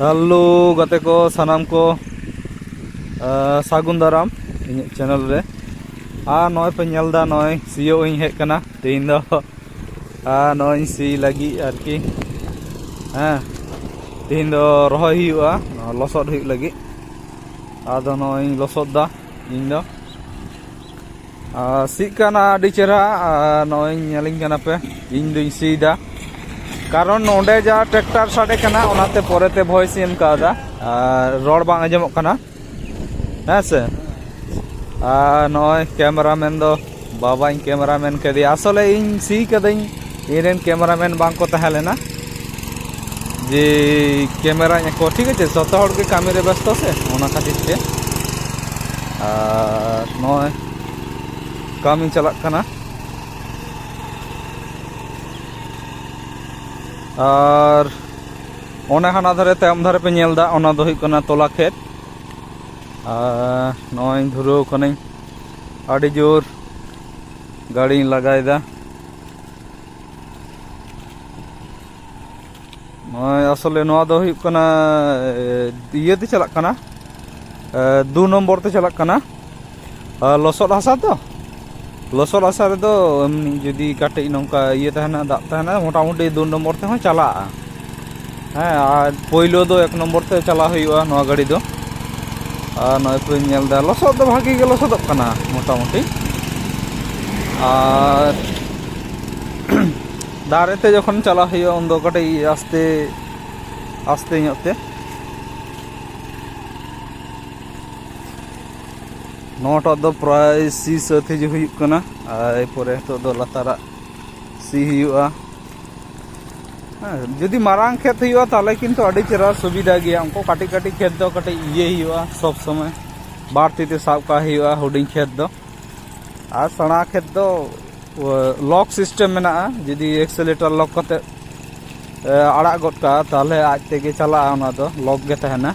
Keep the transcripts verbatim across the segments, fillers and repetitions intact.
Hello ᱜᱟᱛᱮ ᱠᱚ, ᱥᱟᱱᱟᱢ ᱠᱚ, ᱟᱸ, ᱥᱟᱹᱜᱩᱱ ᱫᱟᱨᱟᱢ ᱤᱧᱟᱹᱜ ᱪᱮᱱᱮᱞ ᱨᱮ᱾ ᱟᱨ ᱱᱚᱜᱼᱚᱭ ᱯᱮ ᱧᱮᱞ ᱮᱫᱟ, ᱱᱚᱜᱼᱚᱭ ᱥᱤᱭᱳᱜ ᱤᱧ ᱦᱮᱡ ᱠᱟᱱᱟ ᱛᱮᱦᱮᱧ ᱫᱚ᱾ ᱟᱨ ᱱᱚᱜᱼᱚᱭ ᱤᱧ ᱥᱤ ᱞᱟᱹᱜᱤᱫ ᱟᱨᱠᱤ, ᱦᱮᱸ, ᱛᱮᱦᱮᱧ ᱫᱚ ᱨᱚᱦᱚᱭ ᱦᱩᱭᱩᱜᱼᱟ, ᱞᱚᱥᱚᱫ ᱦᱩᱭᱩᱜ ᱞᱟᱹᱜᱤᱫ᱾ ᱟᱫᱚ ᱱᱚᱜᱼᱚᱭ ᱤᱧ ᱞᱚᱥᱚᱫ ᱫᱟ ᱤᱧ ᱫᱚ᱾ ᱟᱨ ᱥᱤᱜ ᱠᱟᱱᱟ ᱟᱹᱰᱤ ᱪᱮᱦᱨᱟ᱾ ᱟᱨ ᱱᱚᱜᱼᱚᱭ ᱧᱮᱞᱤᱧ ᱠᱟᱱᱟ ᱯᱮ, ᱤᱧ ᱫᱩᱧ ᱥᱤᱭᱫᱟ, ᱠᱟᱨᱚᱱ ᱱᱚᱸᱰᱮ ᱡᱟ ᱴᱨᱟᱠᱴᱟᱨ ᱥᱟᱰᱮ ᱠᱟᱱᱟ, ᱚᱱᱟᱛᱮ ᱯᱚᱨᱮᱛᱮ ᱵᱷᱚᱭᱮᱥ ᱤᱧ ᱮᱢ ᱠᱟᱣᱫᱟ, ᱟᱨ ᱨᱚᱲ ᱵᱟᱝ ᱟᱸᱡᱚᱢᱚᱜ ᱠᱟᱱᱟ, ᱦᱮᱸ ᱥᱮ᱾ ᱟᱨ ᱱᱚᱜᱼᱚᱭ ᱠᱮᱢᱮᱨᱟᱢᱮᱱ ᱫᱚ ᱵᱟᱵᱟᱧ ᱠᱮᱢᱮᱨᱟᱢᱮᱱ ᱠᱮᱫᱮᱭᱟ᱾ ᱟᱥᱚᱞᱮ ᱤᱧ ᱥᱤ ᱠᱟᱹᱫᱟᱹᱧ, ᱤᱧᱨᱮᱱ ᱠᱮᱢᱮᱨᱟᱢᱮᱱ ᱵᱟᱝ ᱠᱚ ᱛᱟᱦᱮᱸ ᱞᱮᱱᱟ ᱡᱮ ᱠᱮᱢᱮᱨᱟᱧ ᱟᱠᱚ, ᱴᱷᱤᱠ ᱟᱪᱷᱮ, ᱡᱚᱛᱚ ᱦᱚᱲ ᱜᱮ ᱠᱟᱹᱢᱤ ᱨᱮ ᱵᱮᱥᱛᱚ ᱥᱮ, ᱚᱱᱟ ᱠᱷᱟᱹᱛᱤᱨ ᱛᱮ᱾ ᱟᱨ ᱱᱚᱜᱼᱚᱭ ᱠᱟᱹᱢᱤ ᱪᱟᱞᱟᱜ ᱠᱟᱱᱟ᱾ ᱟᱨ ᱚᱱᱮ ᱦᱟᱱᱟ ᱫᱷᱟᱨᱮ, ᱛᱟᱭᱚᱢ ᱫᱷᱟᱨᱮ ᱯᱮ ᱧᱮᱞ ᱮᱫᱟ, ᱚᱱᱟ ᱫᱚ ᱦᱩᱭᱩᱜ ᱠᱟᱱᱟ ᱛᱚᱞᱟ ᱠᱷᱮᱛ᱾ ᱟᱨ ᱱᱚᱜᱼᱚᱭ ᱫᱷᱩᱨᱟᱹᱣ ᱠᱟᱹᱱᱟᱹᱧ, ᱟᱹᱰᱤ ᱡᱳᱨ ᱜᱟᱹᱲᱤᱧ ᱞᱟᱜᱟᱭᱮᱫᱟ᱾ ᱱᱚᱜᱼᱚᱭ ᱟᱥᱚᱞᱮ ᱱᱚᱣᱟ ᱫᱚ ᱦᱩᱭᱩᱜ ᱠᱟᱱᱟ, ᱮ, ᱤᱭᱟᱹᱛᱮ ᱪᱟᱞᱟᱜ ᱠᱟᱱᱟ, ᱮ, ᱫᱩ ᱱᱚᱢᱵᱚᱨ ᱛᱮ ᱪᱟᱞᱟᱜ ᱠᱟᱱᱟ᱾ ᱟᱨ ᱞᱚᱥᱚᱫ ᱦᱟᱥᱟ ᱛᱚ, ᱞᱚᱥᱚᱫ ᱦᱟᱥᱟ ᱨᱮᱫᱚ ᱮᱢᱱᱤ ᱡᱩᱫᱤ ᱠᱟᱹᱴᱤᱡ ᱱᱚᱝᱠᱟ ᱤᱭᱟᱹ ᱛᱟᱦᱮᱱᱟ, ᱫᱟᱜ ᱛᱟᱦᱮᱱᱟ, ᱢᱚᱴᱟᱢᱩᱴᱤ ᱫᱩ ᱱᱚᱢᱵᱚᱨ ᱛᱮᱦᱚᱸ ᱪᱟᱞᱟᱜᱼᱟ᱾ ᱦᱮᱸ, ᱟᱨ ᱯᱳᱭᱞᱳ ᱫᱚ ᱮᱠ ᱱᱚᱢᱵᱚᱨ ᱛᱮ ᱪᱟᱞᱟᱣ ᱦᱩᱭᱩᱜᱼᱟ ᱱᱚᱣᱟ ᱜᱟᱹᱰᱤ ᱫᱚ᱾ ᱟᱨ ᱱᱚᱜᱼᱚᱭ ᱯᱮ ᱧᱮᱞ ᱮᱫᱟ, ᱞᱚᱥᱚᱫ ᱫᱚ ᱵᱷᱟᱜᱤ ᱜᱮ ᱞᱚᱥᱚᱫᱚᱜ ᱠᱟᱱᱟ ᱢᱚᱴᱟᱢᱩᱴᱤ᱾ ᱟᱨ ᱫᱟᱨᱮ ᱛᱮ ᱡᱚᱠᱷᱚᱱ ᱪᱟᱞᱟᱣ ᱦᱩᱭᱩᱜᱼᱟ, ᱩᱱᱫᱚ ᱠᱟᱹᱴᱤᱡ ᱟᱥᱛᱮ ᱟᱥᱛᱮ ᱧᱚᱜ ᱛᱮ᱾ ᱱᱚᱣᱟᱴᱟᱜ ᱫᱚ ᱯᱨᱟᱭ ᱥᱤ ᱥᱟᱹᱛ ᱦᱤᱡᱩᱜ ᱦᱩᱭᱩᱜ ᱠᱟᱱᱟ᱾ ᱟᱨ ᱮᱨᱯᱚᱨᱮ ᱱᱤᱛᱚᱜ ᱫᱚ ᱞᱟᱛᱟᱨᱟᱜ ᱥᱤ ᱦᱩᱭᱩᱜᱼᱟ᱾ ᱦᱮᱸ, ᱡᱩᱫᱤ ᱢᱟᱨᱟᱝ ᱠᱷᱮᱛ ᱦᱩᱭᱩᱜᱼᱟ, ᱛᱟᱦᱚᱞᱮ ᱠᱤᱱᱛᱩ ᱟᱹᱰᱤ ᱪᱮᱦᱨᱟ ᱥᱩᱵᱤᱫᱷᱟ ᱜᱮᱭᱟ᱾ ᱩᱱᱠᱩ ᱠᱟᱹᱴᱤᱡ ᱠᱟᱹᱴᱤᱡ ᱠᱷᱮᱛ ᱫᱚ ᱠᱟᱹᱴᱤᱡ ᱤᱭᱟᱹᱭ ᱦᱩᱭᱩᱜᱼᱟ, ᱥᱚᱵᱽ ᱥᱚᱢᱚᱭ ᱵᱟᱨ ᱛᱤ ᱛᱮ ᱥᱟᱵ ᱠᱟᱜ ᱦᱩᱭᱩᱜᱼᱟ ᱦᱩᱰᱤᱧ ᱠᱷᱮᱛ ᱫᱚ᱾ ᱟᱨ ᱥᱮᱬᱟ ᱠᱷᱮᱛ ᱫᱚ, ᱚ, ᱞᱚᱠ ᱥᱤᱥᱴᱮᱢ ᱢᱮᱱᱟᱜᱼᱟ, ᱡᱩᱫᱤ ᱮᱠᱥᱮᱞᱮᱴᱟᱨ ᱞᱚᱠ ᱠᱟᱛᱮ, ᱮ, ᱟᱲᱟᱜ ᱜᱚᱫ ᱠᱟᱜᱼᱟ, ᱛᱟᱦᱚᱞᱮ ᱟᱡ ᱛᱮᱜᱮ ᱪᱟᱞᱟᱜᱼᱟ, ᱚᱱᱟ ᱫᱚ ᱞᱚᱠ ᱜᱮ ᱛᱟᱦᱮᱱᱟ᱾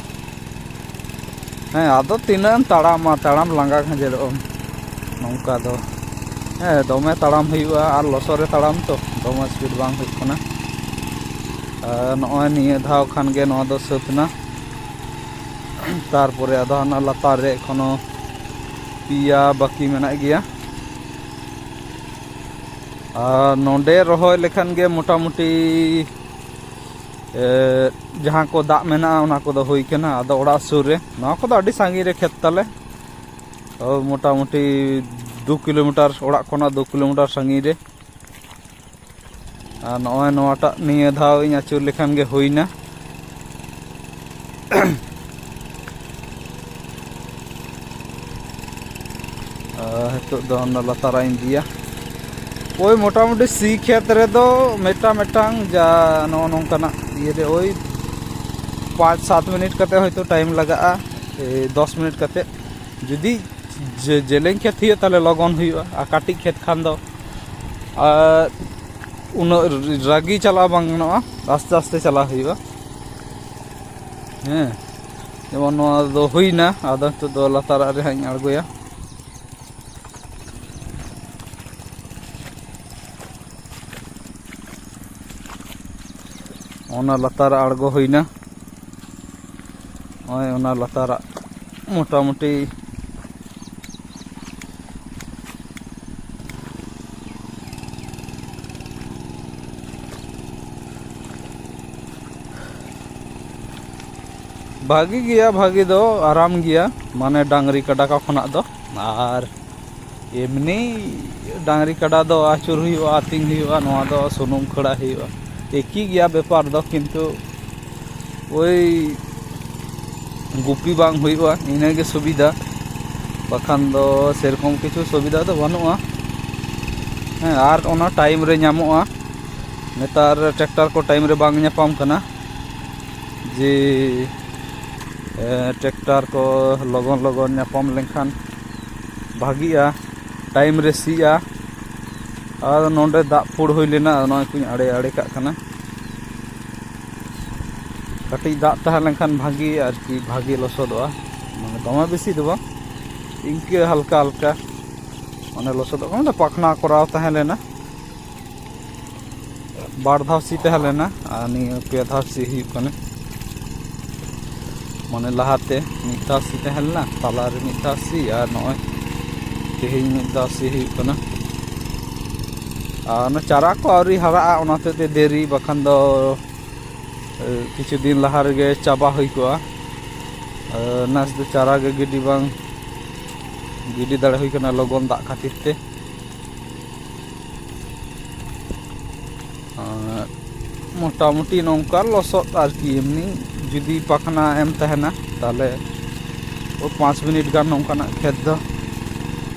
ᱦᱮᱸ, ᱟᱫᱚ ᱛᱤᱱᱟᱹᱜ ᱮᱢ ᱛᱟᱲᱟᱢᱟ, ᱛᱟᱲᱟᱢ ᱞᱟᱸᱜᱟ ᱜᱷᱟᱸᱡᱮᱲᱚᱜ ᱟᱢ ᱱᱚᱝᱠᱟ ᱫᱚ᱾ ᱦᱮᱸ, ᱫᱚᱢᱮ ᱛᱟᱲᱟᱢ ᱦᱩᱭᱩᱜᱼᱟ, ᱟᱨ ᱞᱚᱥᱚᱫ ᱨᱮ ᱛᱟᱲᱟᱢ ᱛᱚ, ᱫᱚᱢᱮ ᱥᱯᱤᱰ ᱵᱟᱝ ᱦᱩᱭᱩᱜ ᱠᱟᱱᱟ᱾ ᱟᱨ ᱱᱚᱜᱼᱚᱭ ᱱᱤᱭᱟᱹ ᱫᱷᱟᱣ ᱠᱷᱟᱱ ᱜᱮ ᱱᱚᱣᱟ ᱫᱚ ᱥᱟᱹᱛ ᱮᱱᱟ᱾ ᱛᱟᱨᱯᱚᱨᱮ ᱟᱫᱚ ᱦᱟᱱᱟ ᱞᱟᱛᱟᱨ ᱨᱮ ᱮᱠᱷᱚᱱᱳ ᱯᱮᱭᱟ ᱵᱟᱹᱠᱤ ᱢᱮᱱᱟᱜ ᱜᱮᱭᱟ᱾ ᱟᱨ ᱱᱚᱰᱮ ᱨᱚᱦᱚᱭ ᱞᱮᱠᱷᱟᱱ ᱜᱮ ᱢᱚᱴᱟᱢᱩᱴᱤ, ᱮ, ᱡᱟᱦᱟᱸ ᱠᱚ ᱫᱟᱜ ᱢᱮᱱᱟᱜᱼᱟ, ᱚᱱᱟ ᱠᱚᱫᱚ ᱦᱩᱭ ᱠᱟᱱᱟ᱾ ᱟᱫᱚ ᱚᱲᱟᱜ ᱥᱩᱨ ᱨᱮ, ᱱᱚᱣᱟ ᱠᱚᱫᱚ ᱟᱹᱰᱤ ᱥᱟᱺᱜᱤᱧ ᱨᱮ ᱠᱷᱮᱛ ᱛᱟᱞᱮ᱾ ᱳ, ᱢᱚᱴᱟᱢᱩᱴᱤ ᱫᱩ ᱠᱤᱞᱳᱢᱤᱴᱟᱨ, ᱚᱲᱟᱜ ᱠᱷᱚᱱᱟᱜ ᱫᱩ ᱠᱤᱞᱳᱢᱤᱴᱟᱨ ᱥᱟᱺᱜᱤᱧ ᱨᱮ᱾ ᱟᱨ ᱱᱚᱜᱼᱚᱭ ᱱᱚᱣᱟᱴᱟᱜ ᱱᱤᱭᱟᱹ ᱫᱷᱟᱣ ᱤᱧ ᱟᱹᱪᱩᱨ ᱞᱮᱠᱷᱟᱱ ᱜᱮ ᱦᱩᱭᱱᱟ᱾ ᱟᱨ ᱱᱤᱛᱚᱜ ᱫᱚ ᱚᱱᱟ ᱞᱟᱛᱟᱨᱟᱜ ᱤᱧ ᱤᱫᱤᱭᱟ᱾ ᱳᱭ ᱢᱚᱴᱟᱢᱩᱴᱤ ᱥᱤ ᱠᱷᱮᱛ ᱨᱮᱫᱚ ᱢᱤᱫᱴᱟᱝ ᱢᱤᱫᱴᱟᱝ ᱡᱟ ᱱᱚᱜᱼᱚ ᱱᱚᱝᱠᱟᱱᱟᱜ ᱤᱭᱟᱹᱨᱮ ᱳᱭ ᱯᱟᱸᱪ ᱥᱟᱛ ᱢᱤᱱᱤᱴ ᱠᱟᱛᱮ ᱦᱚᱭᱛᱳ ᱴᱟᱭᱤᱢ ᱞᱟᱜᱟᱜᱼᱟ, ᱮ, ᱫᱚᱥ ᱢᱤᱱᱤᱴ ᱠᱟᱛᱮ᱾ ᱡᱩᱫᱤ ᱡᱮ-, ᱡᱮᱞᱮᱧ ᱠᱷᱮᱛ ᱦᱩᱭᱩᱜᱼᱟ, ᱛᱟᱦᱚᱞᱮ ᱞᱚᱜᱚᱱ ᱦᱩᱭᱩᱜᱼᱟ, ᱟᱨ ᱠᱟᱹᱴᱤᱡ ᱠᱷᱮᱛ ᱠᱷᱟᱱ ᱫᱚ, ᱟᱨ ᱩᱱᱟᱹᱜ ᱨᱟᱹᱜᱤ ᱪᱟᱞᱟᱣ ᱵᱟᱝ ᱜᱟᱱᱚᱜᱼᱟ, ᱟᱥᱛᱮ ᱟᱥᱛᱮ ᱪᱟᱞᱟᱣ ᱦᱩᱭᱩᱜᱼᱟ᱾ ᱦᱮᱸ, ᱡᱮᱢᱚᱱ ᱱᱚᱣᱟ ᱫᱚ ᱦᱩᱭᱱᱟ, ᱟᱫᱚ ᱱᱤᱛᱚᱜ ᱫᱚ ᱞᱟᱛᱟᱨᱟᱜ ᱨᱮ ᱦᱟᱸᱜ ᱤᱧ ᱟᱬᱜᱚᱭᱟ᱾ ᱚᱱᱟ ᱞᱟᱛᱟᱨ ᱟᱬᱜᱚ ᱦᱩᱭᱱᱟ᱾ ᱱᱚᱜᱼᱚᱭ ᱚᱱᱟ ᱞᱟᱛᱟᱨᱟᱜ ᱢᱚᱴᱟᱢᱩᱴᱤ ᱵᱷᱟᱜᱤ ᱜᱮᱭᱟ, ᱵᱷᱟᱜᱤ ᱫᱚ ᱟᱨᱟᱢ ᱜᱮᱭᱟ, ᱢᱟᱱᱮ ᱰᱟᱝᱨᱤ ᱠᱟᱰᱟ ᱠᱚ ᱠᱷᱚᱱᱟᱜ ᱫᱚ᱾ ᱟᱨ ᱮᱢᱱᱤ ᱰᱟᱝᱨᱤ ᱠᱟᱰᱟ ᱫᱚ ᱟᱹᱪᱩᱨ ᱦᱩᱭᱩᱜᱼᱟ, ᱟᱹᱛᱤᱧ ᱦᱩᱭᱩᱜᱼᱟ, ᱱᱚᱣᱟ ᱫᱚ ᱥᱩᱱᱩᱢ ᱠᱷᱟᱹᱲᱟ ᱦᱩᱭᱩᱜᱼᱟ᱾ ᱮᱠᱤ ᱜᱮᱭᱟ ᱵᱮᱯᱟᱨ ᱫᱚ, ᱠᱤᱱᱛᱩ ᱳᱭ ᱜᱩᱯᱤ ᱵᱟᱝ ᱦᱩᱭᱩᱜᱼᱟ, ᱤᱱᱟᱹᱜᱮ ᱥᱩᱵᱤᱫᱷᱟ, ᱵᱟᱠᱷᱟᱱ ᱫᱚ ᱥᱮᱨᱚᱠᱚᱢ ᱠᱤᱪᱷᱩ ᱥᱩᱵᱤᱫᱷᱟ ᱫᱚ ᱵᱟᱹᱱᱩᱜᱼᱟ᱾ ᱦᱮᱸ, ᱟᱨ ᱚᱱᱟ ᱴᱟᱭᱤᱢ ᱨᱮ ᱧᱟᱢᱚᱜᱼᱟ᱾ ᱱᱮᱛᱟᱨ ᱴᱨᱟᱠᱴᱟᱨ ᱠᱚ ᱴᱟᱭᱤᱢ ᱨᱮ ᱵᱟᱝ ᱧᱟᱯᱟᱢ ᱠᱟᱱᱟ, ᱡᱮ, ᱮ, ᱴᱨᱟᱠᱴᱟᱨ ᱠᱚ ᱞᱚᱜᱚᱱ ᱞᱚᱜᱚᱱ ᱧᱟᱯᱟᱢ ᱞᱮᱱᱠᱷᱟᱱ ᱵᱷᱟᱹᱜᱤᱜᱼᱟ, ᱴᱟᱭᱤᱢ ᱨᱮ ᱥᱤᱜᱼᱟ᱾ ᱟᱨ ᱱᱚᱰᱮ ᱫᱟᱜ ᱯᱷᱩᱲ ᱦᱩᱭ ᱞᱮᱱᱟ, ᱱᱚᱜᱼᱚᱭ ᱠᱚᱧ ᱟᱲᱮ ᱟᱲᱮ ᱠᱟᱜ ᱠᱟᱱᱟ᱾ ᱠᱟᱹᱴᱤᱡ ᱫᱟᱜ ᱛᱟᱦᱮᱸ ᱞᱮᱱᱠᱷᱟᱱ ᱵᱷᱟᱹᱜᱤ ᱟᱨᱠᱤ, ᱵᱷᱟᱹᱜᱤ ᱞᱚᱥᱚᱫᱚᱜᱼᱟ, ᱢᱟᱱᱮ ᱫᱚᱢᱮ ᱵᱮᱥᱤ ᱫᱚ ᱵᱟᱝ, ᱤᱱᱠᱟᱹ ᱦᱟᱞᱠᱟ ᱦᱟᱞᱠᱟ ᱢᱟᱱᱮ ᱞᱚᱥᱚᱫᱚᱜ ᱠᱟᱱᱟ, ᱯᱟᱠᱷᱱᱟ ᱠᱚᱨᱟᱣ ᱛᱟᱦᱮᱸ ᱞᱮᱱᱟ᱾ ᱵᱟᱨ ᱫᱷᱟᱣ ᱥᱤ ᱛᱟᱦᱮᱸ ᱞᱮᱱᱟ, ᱟᱨ ᱱᱤᱭᱟᱹ ᱯᱮ ᱫᱷᱟᱣ ᱥᱤ ᱦᱩᱭᱩᱜ ᱠᱟᱱᱟ᱾ ᱢᱟᱱᱮ ᱞᱟᱦᱟᱛᱮ ᱢᱤᱫ ᱫᱷᱟᱣ ᱥᱤ ᱛᱟᱦᱮᱸ ᱞᱮᱱᱟ, ᱛᱟᱞᱟᱨᱮ ᱢᱤᱫ ᱫᱷᱟᱣ ᱥᱤ, ᱟᱨ ᱱᱚᱜᱼᱚᱭ ᱛᱮᱦᱮᱧ ᱢᱤᱫ ᱫᱷᱟᱣ ᱥᱤ ᱦᱩᱭᱩᱜ ᱠᱟᱱᱟ᱾ ᱟᱨ ᱚᱱᱟ ᱪᱟᱨᱟ ᱠᱚ ᱟᱹᱣᱨᱤ ᱦᱟᱨᱟᱜᱼᱟ, ᱚᱱᱟ ᱦᱚᱛᱮᱡ ᱛᱮ ᱫᱮᱨᱤ, ᱵᱟᱠᱷᱟᱱ ᱫᱚ ᱮ, ᱠᱤᱪᱷᱩ ᱫᱤᱱ ᱞᱟᱦᱟ ᱨᱮᱜᱮ ᱪᱟᱵᱟ ᱦᱩᱭ ᱠᱚᱜᱼᱟ᱾ ᱮ, ᱱᱮᱥ ᱫᱚ ᱪᱟᱨᱟ ᱜᱮ ᱜᱤᱰᱤ ᱵᱟᱝ ᱜᱤᱰᱤ ᱫᱟᱲᱮ ᱦᱩᱭ ᱠᱟᱱᱟ ᱞᱚᱜᱚᱱ ᱫᱟᱜ ᱠᱷᱟᱹᱛᱤᱨ ᱛᱮ᱾ ᱟᱨ ᱢᱚᱴᱟᱢᱩᱴᱤ ᱱᱚᱝᱠᱟ ᱞᱚᱥᱚᱫ ᱟᱨᱠᱤ, ᱮᱢᱱᱤ ᱡᱩᱫᱤ ᱯᱟᱠᱷᱱᱟ ᱮᱢ ᱛᱟᱦᱮᱱᱟ, ᱛᱟᱦᱚᱞᱮ ᱳ ᱯᱟᱸᱪ ᱢᱤᱱᱤᱴ ᱜᱟᱱ ᱱᱚᱝᱠᱟᱱᱟᱜ ᱠᱷᱮᱛ ᱫᱚ,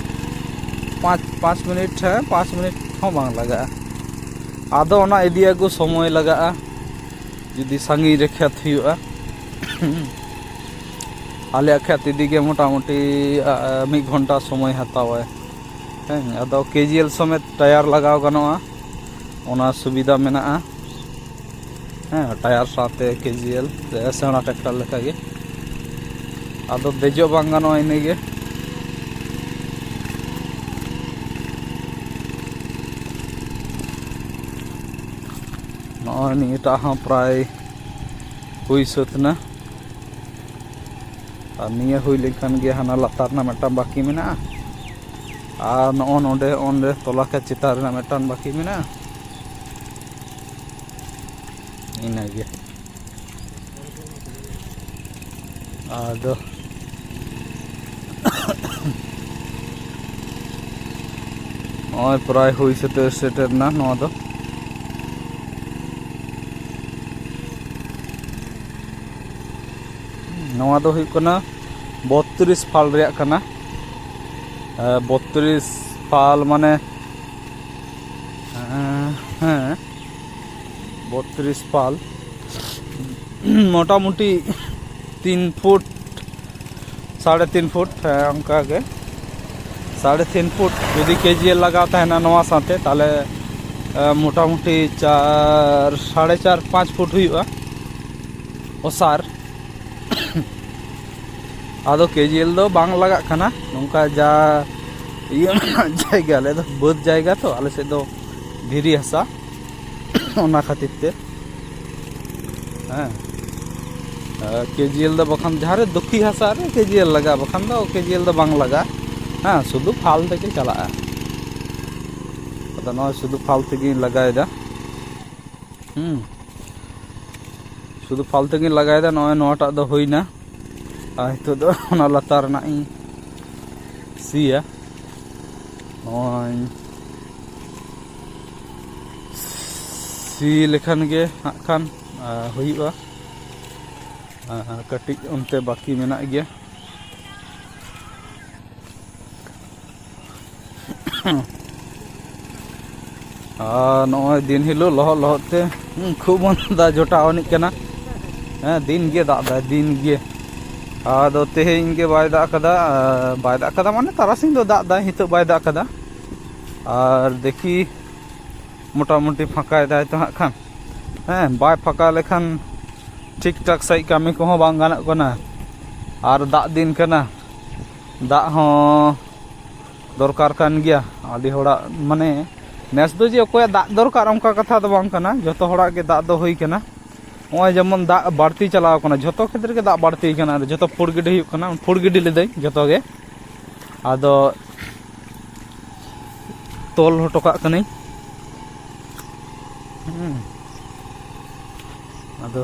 ᱯᱟᱸᱪ, ᱯᱟᱸᱪ ᱢᱤᱱᱤᱴ, ᱦᱮᱸ, ᱯᱟᱸᱪ ᱢᱤᱱᱤᱴ ᱦᱚᱸ ᱵᱟᱝ ᱞᱟᱜᱟᱜᱼᱟ᱾ ᱟᱫᱚ ᱚᱱᱟ ᱤᱫᱤ ᱟᱹᱜᱩ ᱥᱚᱢᱚᱭ ᱞᱟᱜᱟᱜᱼᱟ, ᱡᱩᱫᱤ ᱥᱟᱺᱜᱤᱧ ᱨᱮ ᱠᱷᱮᱛ ᱦᱩᱭᱩᱜᱼᱟ᱾ ᱟᱞᱮᱭᱟᱜ ᱠᱷᱮᱛ ᱤᱫᱤ ᱜᱮ ᱢᱚᱴᱟᱢᱩᱴᱤ, ᱟ, ᱢᱤᱫ ᱜᱷᱚᱱᱴᱟ ᱥᱚᱢᱚᱭ ᱦᱟᱛᱟᱣᱟᱭ᱾ ᱦᱮᱸ, ᱟᱫᱚ ᱠᱮᱡᱤᱮᱞ ᱥᱚᱢᱮᱛ ᱴᱟᱭᱟᱨ ᱞᱟᱜᱟᱣ ᱜᱟᱱᱚᱜᱼᱟ, ᱚᱱᱟ ᱥᱩᱵᱤᱫᱷᱟ ᱢᱮᱱᱟᱜᱼᱟ᱾ ᱦᱮᱸ, ᱴᱟᱭᱟᱨ ᱥᱟᱶᱛᱮ ᱠᱮᱡᱤᱮᱞ ᱥᱮᱬᱟ ᱴᱨᱟᱠᱴᱟᱨ ᱞᱮᱠᱟᱜᱮ᱾ ᱟᱫᱚ ᱫᱮᱡᱚᱜ ᱵᱟᱝ ᱜᱟᱱᱚᱜᱼᱟ ᱤᱱᱟᱹᱜᱮ᱾ ᱱᱚᱜᱼᱚᱭ ᱱᱤᱭᱟᱹᱴᱟᱜ ᱦᱚᱸ ᱯᱨᱟᱭ ᱦᱩᱭ ᱥᱟᱹᱛ ᱮᱱᱟ᱾ ᱟᱨ ᱱᱤᱭᱟᱹ ᱦᱩᱭ ᱞᱮᱱᱠᱷᱟᱱ ᱜᱮ ᱦᱟᱱᱟ ᱞᱟᱛᱟᱨ ᱨᱮᱱᱟᱜ ᱢᱤᱫᱴᱟᱝ ᱵᱟᱹᱠᱤ ᱢᱮᱱᱟᱜᱼᱟ᱾ ᱟᱨ ᱱᱚᱜᱼᱚ ᱱᱚᱰᱮ, ᱚᱸᱰᱮ ᱛᱚᱞᱟ ᱠᱷᱮᱛ ᱪᱮᱛᱟᱱ ᱨᱮᱱᱟᱜ ᱢᱤᱫᱴᱟᱝ ᱵᱟᱹᱠᱤ ᱢᱮᱱᱟᱜᱼᱟ᱾ ᱤᱱᱟᱹᱜᱮ᱾ ᱟᱫᱚ ᱱᱚᱜᱼᱚᱭ ᱯᱨᱟᱭ ᱦᱩᱭ ᱥᱮᱴᱮᱨ, ᱥᱮᱴᱮᱨ ᱮᱱᱟ ᱱᱚᱣᱟ ᱫᱚ᱾ ᱱᱚᱣᱟ ᱫᱚ ᱦᱩᱭᱩᱜ ᱠᱟᱱᱟ ᱵᱚᱛᱛᱨᱤᱥ ᱯᱷᱟᱞ ᱨᱮᱭᱟᱜ ᱠᱟᱱᱟ᱾ ᱮ, ᱵᱚᱛᱛᱨᱤᱥ ᱯᱷᱟᱞ ᱢᱟᱱᱮ, ᱮ, ᱦᱮᱸ, ᱵᱚᱛᱛᱨᱤᱥ ᱯᱷᱟᱞ᱾ ᱢᱚᱴᱟᱢᱩᱴᱤ ᱛᱤᱱ ᱯᱷᱩᱴ, ᱥᱟᱲᱮ ᱛᱤᱱ ᱯᱷᱩᱴ, ᱦᱮᱸ, ᱚᱱᱠᱟ ᱜᱮ᱾ ᱥᱟᱲᱮ ᱛᱤᱱ ᱯᱷᱩᱴ ᱡᱩᱫᱤ ᱠᱮᱡᱤ ᱞᱟᱜᱟᱣ ᱛᱟᱦᱮᱱᱟ ᱱᱚᱣᱟ ᱥᱟᱶᱛᱮ, ᱛᱟᱦᱚᱞᱮ, ᱮ, ᱢᱚᱴᱟᱢᱩᱴᱤ ᱪᱟᱨ, ᱥᱟᱲᱮ ᱪᱟᱨ, ᱯᱟᱸᱪ ᱯᱷᱩᱴ ᱦᱩᱭᱩᱜᱼᱟ ᱚᱥᱟᱨ᱾ ᱟᱫᱚ ᱠᱮᱡᱤᱮᱞ ᱫᱚ ᱵᱟᱝ ᱞᱟᱜᱟᱜ ᱠᱟᱱᱟ, ᱱᱚᱝᱠᱟ ᱡᱟ ᱤᱭᱟᱹ ᱡᱟᱭᱜᱟ, ᱟᱞᱮ ᱫᱚ ᱵᱟᱹᱫᱽ ᱡᱟᱭᱜᱟ ᱛᱚ, ᱟᱞᱮ ᱥᱮᱫ ᱫᱚ ᱫᱷᱤᱨᱤ ᱦᱟᱥᱟ᱾ ᱚᱱᱟ ᱠᱷᱟᱹᱛᱤᱨ ᱛᱮ᱾ ᱦᱮᱸ, ᱠᱮᱡᱤᱭᱮᱞ ᱫᱚ ᱵᱟᱠᱷᱟᱱ ᱡᱟᱦᱟᱸ ᱨᱮ ᱫᱩᱠᱷᱤ ᱦᱟᱥᱟ ᱨᱮ ᱠᱮᱡᱤᱭᱮᱞ ᱞᱟᱜᱟᱜᱼᱟ, ᱵᱟᱠᱷᱟᱱ ᱫᱚ ᱠᱮᱡᱤᱭᱮᱞ ᱫᱚ ᱵᱟᱝ ᱞᱟᱜᱟᱜᱼᱟ᱾ ᱦᱮᱸ, ᱥᱩᱫᱷᱩ ᱯᱷᱟᱞ ᱛᱮᱜᱮ ᱪᱟᱞᱟᱜᱼᱟ᱾ ᱟᱫᱚ ᱱᱚᱜᱼᱚᱭ ᱥᱩᱫᱷᱩ ᱯᱷᱟᱞ ᱛᱮᱜᱮᱧ ᱞᱟᱜᱟᱭᱮᱫᱟ᱾ ᱦᱩᱸ, ᱥᱩᱫᱷᱩ ᱯᱷᱟᱞ ᱛᱮᱜᱮᱧ ᱞᱟᱜᱟᱭᱮᱫᱟ᱾ ᱱᱚᱜᱼᱚᱭ ᱱᱚᱣᱟᱴᱟᱜ ᱫᱚ ᱦᱩᱭᱱᱟ, ᱟᱨ ᱱᱤᱛᱚᱜ ᱫᱚ ᱚᱱᱟ ᱞᱟᱛᱟᱨ ᱨᱮᱱᱟᱜ ᱤᱧ ᱥᱤᱭᱟ᱾ ᱱᱚᱜᱼᱚᱭ ᱥᱤ ᱞᱮᱠᱷᱟᱱ ᱜᱮ ᱦᱟᱸᱜ ᱠᱷᱟᱱ, ᱟ, ᱦᱩᱭᱩᱜᱼᱟ᱾ ᱟ, ᱠᱟᱹᱴᱤᱡ ᱚᱱᱛᱮ ᱵᱟᱹᱠᱤ ᱢᱮᱱᱟᱜ ᱜᱮᱭᱟ᱾ ᱟᱨ ᱱᱚᱜᱼᱚᱭ ᱫᱤᱱ ᱦᱤᱞᱳᱜ ᱞᱚᱦᱚᱫ ᱞᱚᱦᱚᱫ ᱛᱮ, ᱦᱩᱸ, ᱠᱷᱩᱵ ᱵᱚᱱ ᱫᱟᱜ ᱡᱚᱴᱟᱣ ᱟᱹᱱᱤᱡ ᱠᱟᱱᱟ᱾ ᱦᱮᱸ, ᱫᱤᱱ ᱜᱮ ᱫᱟᱜ ᱫᱟᱭ, ᱫᱤᱱ ᱜᱮ᱾ ᱟᱫᱚ ᱛᱮᱦᱮᱧ ᱜᱮ ᱵᱟᱭ ᱫᱟᱜ ᱠᱟᱫᱟ, ᱟᱨ ᱵᱟᱭ ᱫᱟᱜ ᱠᱟᱫᱟ ᱢᱟᱱᱮ ᱛᱟᱨᱟᱥᱤᱧ ᱫᱚ ᱫᱟᱜ ᱫᱟᱭ, ᱱᱤᱛᱚᱜ ᱵᱟᱭ ᱫᱟᱜ ᱠᱟᱫᱟ᱾ ᱟᱨ ᱫᱮᱠᱷᱤ, ᱢᱚᱴᱟᱢᱩᱴᱤ ᱯᱷᱟᱸᱠᱟᱭ ᱫᱟᱭ ᱛᱚ ᱦᱟᱸᱜ ᱠᱷᱟᱱ᱾ ᱦᱮᱸ, ᱵᱟᱭ ᱯᱷᱟᱸᱠᱟ ᱞᱮᱠᱷᱟᱱ ᱴᱷᱤᱠ ᱴᱷᱟᱠ ᱥᱟᱺᱦᱤᱡ ᱠᱟᱹᱢᱤ ᱠᱚᱦᱚᱸ ᱵᱟᱝ ᱜᱟᱱᱚᱜ ᱠᱟᱱᱟ᱾ ᱟᱨ ᱫᱟᱜ ᱫᱤᱱ ᱠᱟᱱᱟ, ᱫᱟᱜ ᱦᱚᱸ ᱫᱚᱨᱠᱟᱨ ᱠᱟᱱ ᱜᱮᱭᱟ᱾ ᱟᱹᱰᱤ ᱦᱚᱲᱟᱜ ᱢᱟᱱᱮ ᱱᱮᱥ ᱫᱚ ᱡᱮ ᱚᱠᱚᱭᱟᱜ ᱫᱟᱜ ᱫᱚᱨᱠᱟᱨ ᱚᱱᱠᱟ ᱠᱟᱛᱷᱟ ᱫᱚ ᱵᱟᱝ ᱠᱟᱱᱟ, ᱡᱚᱛᱚ ᱦᱚᱲᱟᱜ ᱜᱮ ᱫᱟᱜ ᱫᱚ ᱦᱩᱭ ᱠᱟᱱᱟ᱾ ᱱᱚᱜᱼᱚᱭ ᱡᱮᱢᱚᱱ ᱫᱟᱜ ᱵᱟᱹᱲᱛᱤ ᱪᱟᱞᱟᱣ ᱠᱟᱱᱟ, ᱡᱷᱚᱛᱚ ᱠᱷᱮᱛ ᱨᱮᱜᱮ ᱫᱟᱜ ᱵᱟᱹᱲᱛᱤ ᱠᱟᱱᱟ, ᱟᱨ ᱡᱷᱚᱛᱚ ᱯᱷᱩᱲ ᱜᱤᱰᱤ ᱦᱩᱭᱩᱜ ᱠᱟᱱᱟ, ᱯᱷᱩᱲ ᱜᱤᱰᱤ ᱞᱤᱫᱟᱹᱧ ᱡᱷᱚᱛᱚ ᱜᱮ᱾ ᱟᱫᱚ ᱛᱚᱞ ᱦᱚᱴᱚ ᱠᱟᱜ ᱠᱟᱹᱱᱟᱹᱧ᱾ ᱦᱩᱸ᱾ ᱟᱫᱚ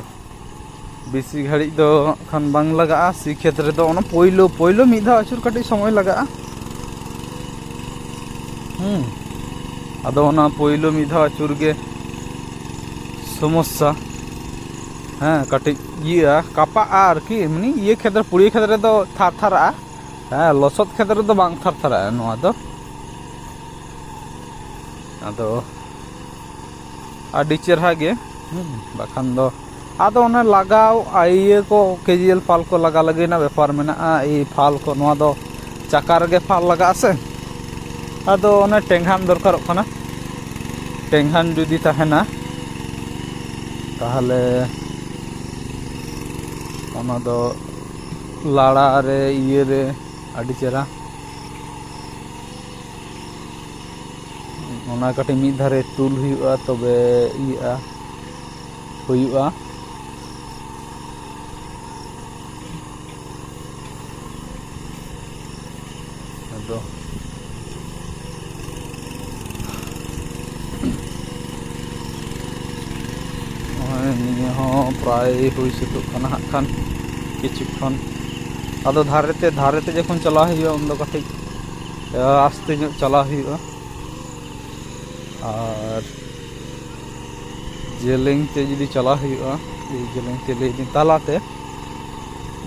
ᱵᱮᱥᱤ ᱜᱷᱟᱹᱲᱤᱡ ᱫᱚ ᱦᱟᱸᱜ ᱠᱷᱟᱱ ᱵᱟᱝ ᱞᱟᱜᱟᱜᱼᱟ ᱥᱤ ᱠᱷᱮᱛ ᱨᱮᱫᱚ᱾ ᱚᱱᱟ ᱯᱳᱭᱞᱳ, ᱯᱳᱭᱞᱳ ᱢᱤᱫ ᱫᱷᱟᱣ ᱟᱹᱪᱩᱨ ᱠᱟᱹᱴᱤᱡ ᱥᱚᱢᱚᱭ ᱞᱟᱜᱟᱜᱼᱟ᱾ ᱦᱩᱸ᱾ ᱟᱫᱚ ᱚᱱᱟ ᱯᱳᱭᱞᱳ ᱢᱤᱫ ᱫᱷᱟᱣ ᱟᱹᱪᱩᱨ ᱜᱮ ᱥᱚᱢᱚᱥᱥᱟ᱾ ᱦᱮᱸ, ᱠᱟᱹᱴᱤᱡ ᱤᱭᱟᱹᱜᱼᱟ, ᱠᱟᱯᱟᱜᱼᱟ ᱟᱨᱠᱤ᱾ ᱮᱢᱱᱤ ᱤᱭᱟᱹ ᱠᱷᱮᱛ ᱨᱮ, ᱯᱩᱲᱤᱭᱟᱹ ᱠᱷᱮᱛ ᱨᱮᱫᱚ ᱛᱷᱟᱨ ᱛᱷᱟᱨᱟᱜᱼᱟ᱾ ᱦᱮᱸ, ᱞᱚᱥᱚᱫ ᱠᱷᱮᱛ ᱨᱮᱫᱚ ᱵᱟᱝ ᱛᱷᱟᱨ ᱛᱷᱟᱨᱟᱜᱼᱟ ᱱᱚᱣᱟ ᱫᱚ᱾ ᱟᱫᱚ ᱟᱹᱰᱤ ᱪᱮᱨᱦᱟ ᱜᱮ, ᱦᱩᱸ, ᱵᱟᱠᱷᱟᱱ ᱫᱚ ᱟᱫᱚ ᱚᱱᱮ ᱞᱟᱜᱟᱣ, ᱟᱨ ᱤᱭᱟᱹ ᱠᱚ, ᱠᱮᱡᱩᱭᱟᱞ ᱯᱷᱟᱞ ᱠᱚ ᱞᱟᱜᱟ ᱞᱟᱹᱜᱤᱫ ᱨᱮᱱᱟᱜ ᱵᱮᱯᱟᱨ ᱢᱮᱱᱟᱜᱼᱟ᱾ ᱮᱭ ᱯᱷᱟᱞ ᱠᱚ, ᱱᱚᱣᱟ ᱫᱚ ᱪᱟᱠᱟ ᱨᱮᱜᱮ ᱯᱷᱟᱞ ᱞᱟᱜᱟᱜᱼᱟ ᱥᱮ᱾ ᱟᱫᱚ ᱚᱱᱮ ᱴᱮᱸᱜᱷᱟᱱ ᱫᱚᱨᱠᱟᱨᱚᱜ ᱠᱟᱱᱟ᱾ ᱴᱮᱸᱜᱷᱟᱱ ᱡᱩᱫᱤ ᱛᱟᱦᱮᱱᱟ, ᱛᱟᱦᱚᱞᱮ ᱚᱱᱟ ᱫᱚ ᱞᱟᱲᱟ ᱨᱮ, ᱤᱭᱟᱹ ᱨᱮ ᱟᱹᱰᱤ ᱪᱮᱦᱨᱟ᱾ ᱚᱱᱟ ᱠᱟᱹᱴᱤᱡ ᱢᱤᱫ ᱫᱷᱟᱨᱮ ᱛᱩᱞ ᱦᱩᱭᱩᱜᱼᱟ, ᱛᱚᱵᱮ ᱤᱭᱟᱹᱜᱼᱟ, ᱦᱩᱭᱩᱜᱼᱟ᱾ ᱟᱫᱚ ᱱᱚᱜᱼᱚᱭ ᱱᱤᱭᱟᱹ ᱦᱚᱸ ᱯᱨᱟᱭ ᱦᱩᱭ ᱥᱟᱹᱛᱚᱜ ᱠᱟᱱᱟ ᱦᱟᱸᱜ ᱠᱷᱟᱱ ᱠᱤᱪᱷᱩ ᱠᱷᱚᱱ᱾ ᱟᱫᱚ ᱫᱷᱟᱨᱮ ᱛᱮ, ᱫᱷᱟᱨᱮ ᱛᱮ ᱡᱚᱠᱷᱚᱱ ᱪᱟᱞᱟᱣ ᱦᱩᱭᱩᱜᱼᱟ, ᱩᱱᱫᱚ ᱠᱟᱹᱴᱤᱡ ᱟᱥᱛᱮ ᱧᱚᱜ ᱪᱟᱞᱟᱣ ᱦᱩᱭᱩᱜᱼᱟ᱾ ᱟᱨ ᱡᱮᱞᱮᱧ ᱛᱮ ᱡᱩᱫᱤ ᱪᱟᱞᱟᱣ ᱦᱩᱭᱩᱜᱼᱟ, ᱮᱭ ᱡᱮᱞᱮᱧ ᱛᱮ ᱞᱟᱹᱭ ᱫᱟᱹᱧ ᱛᱟᱞᱟᱛᱮ,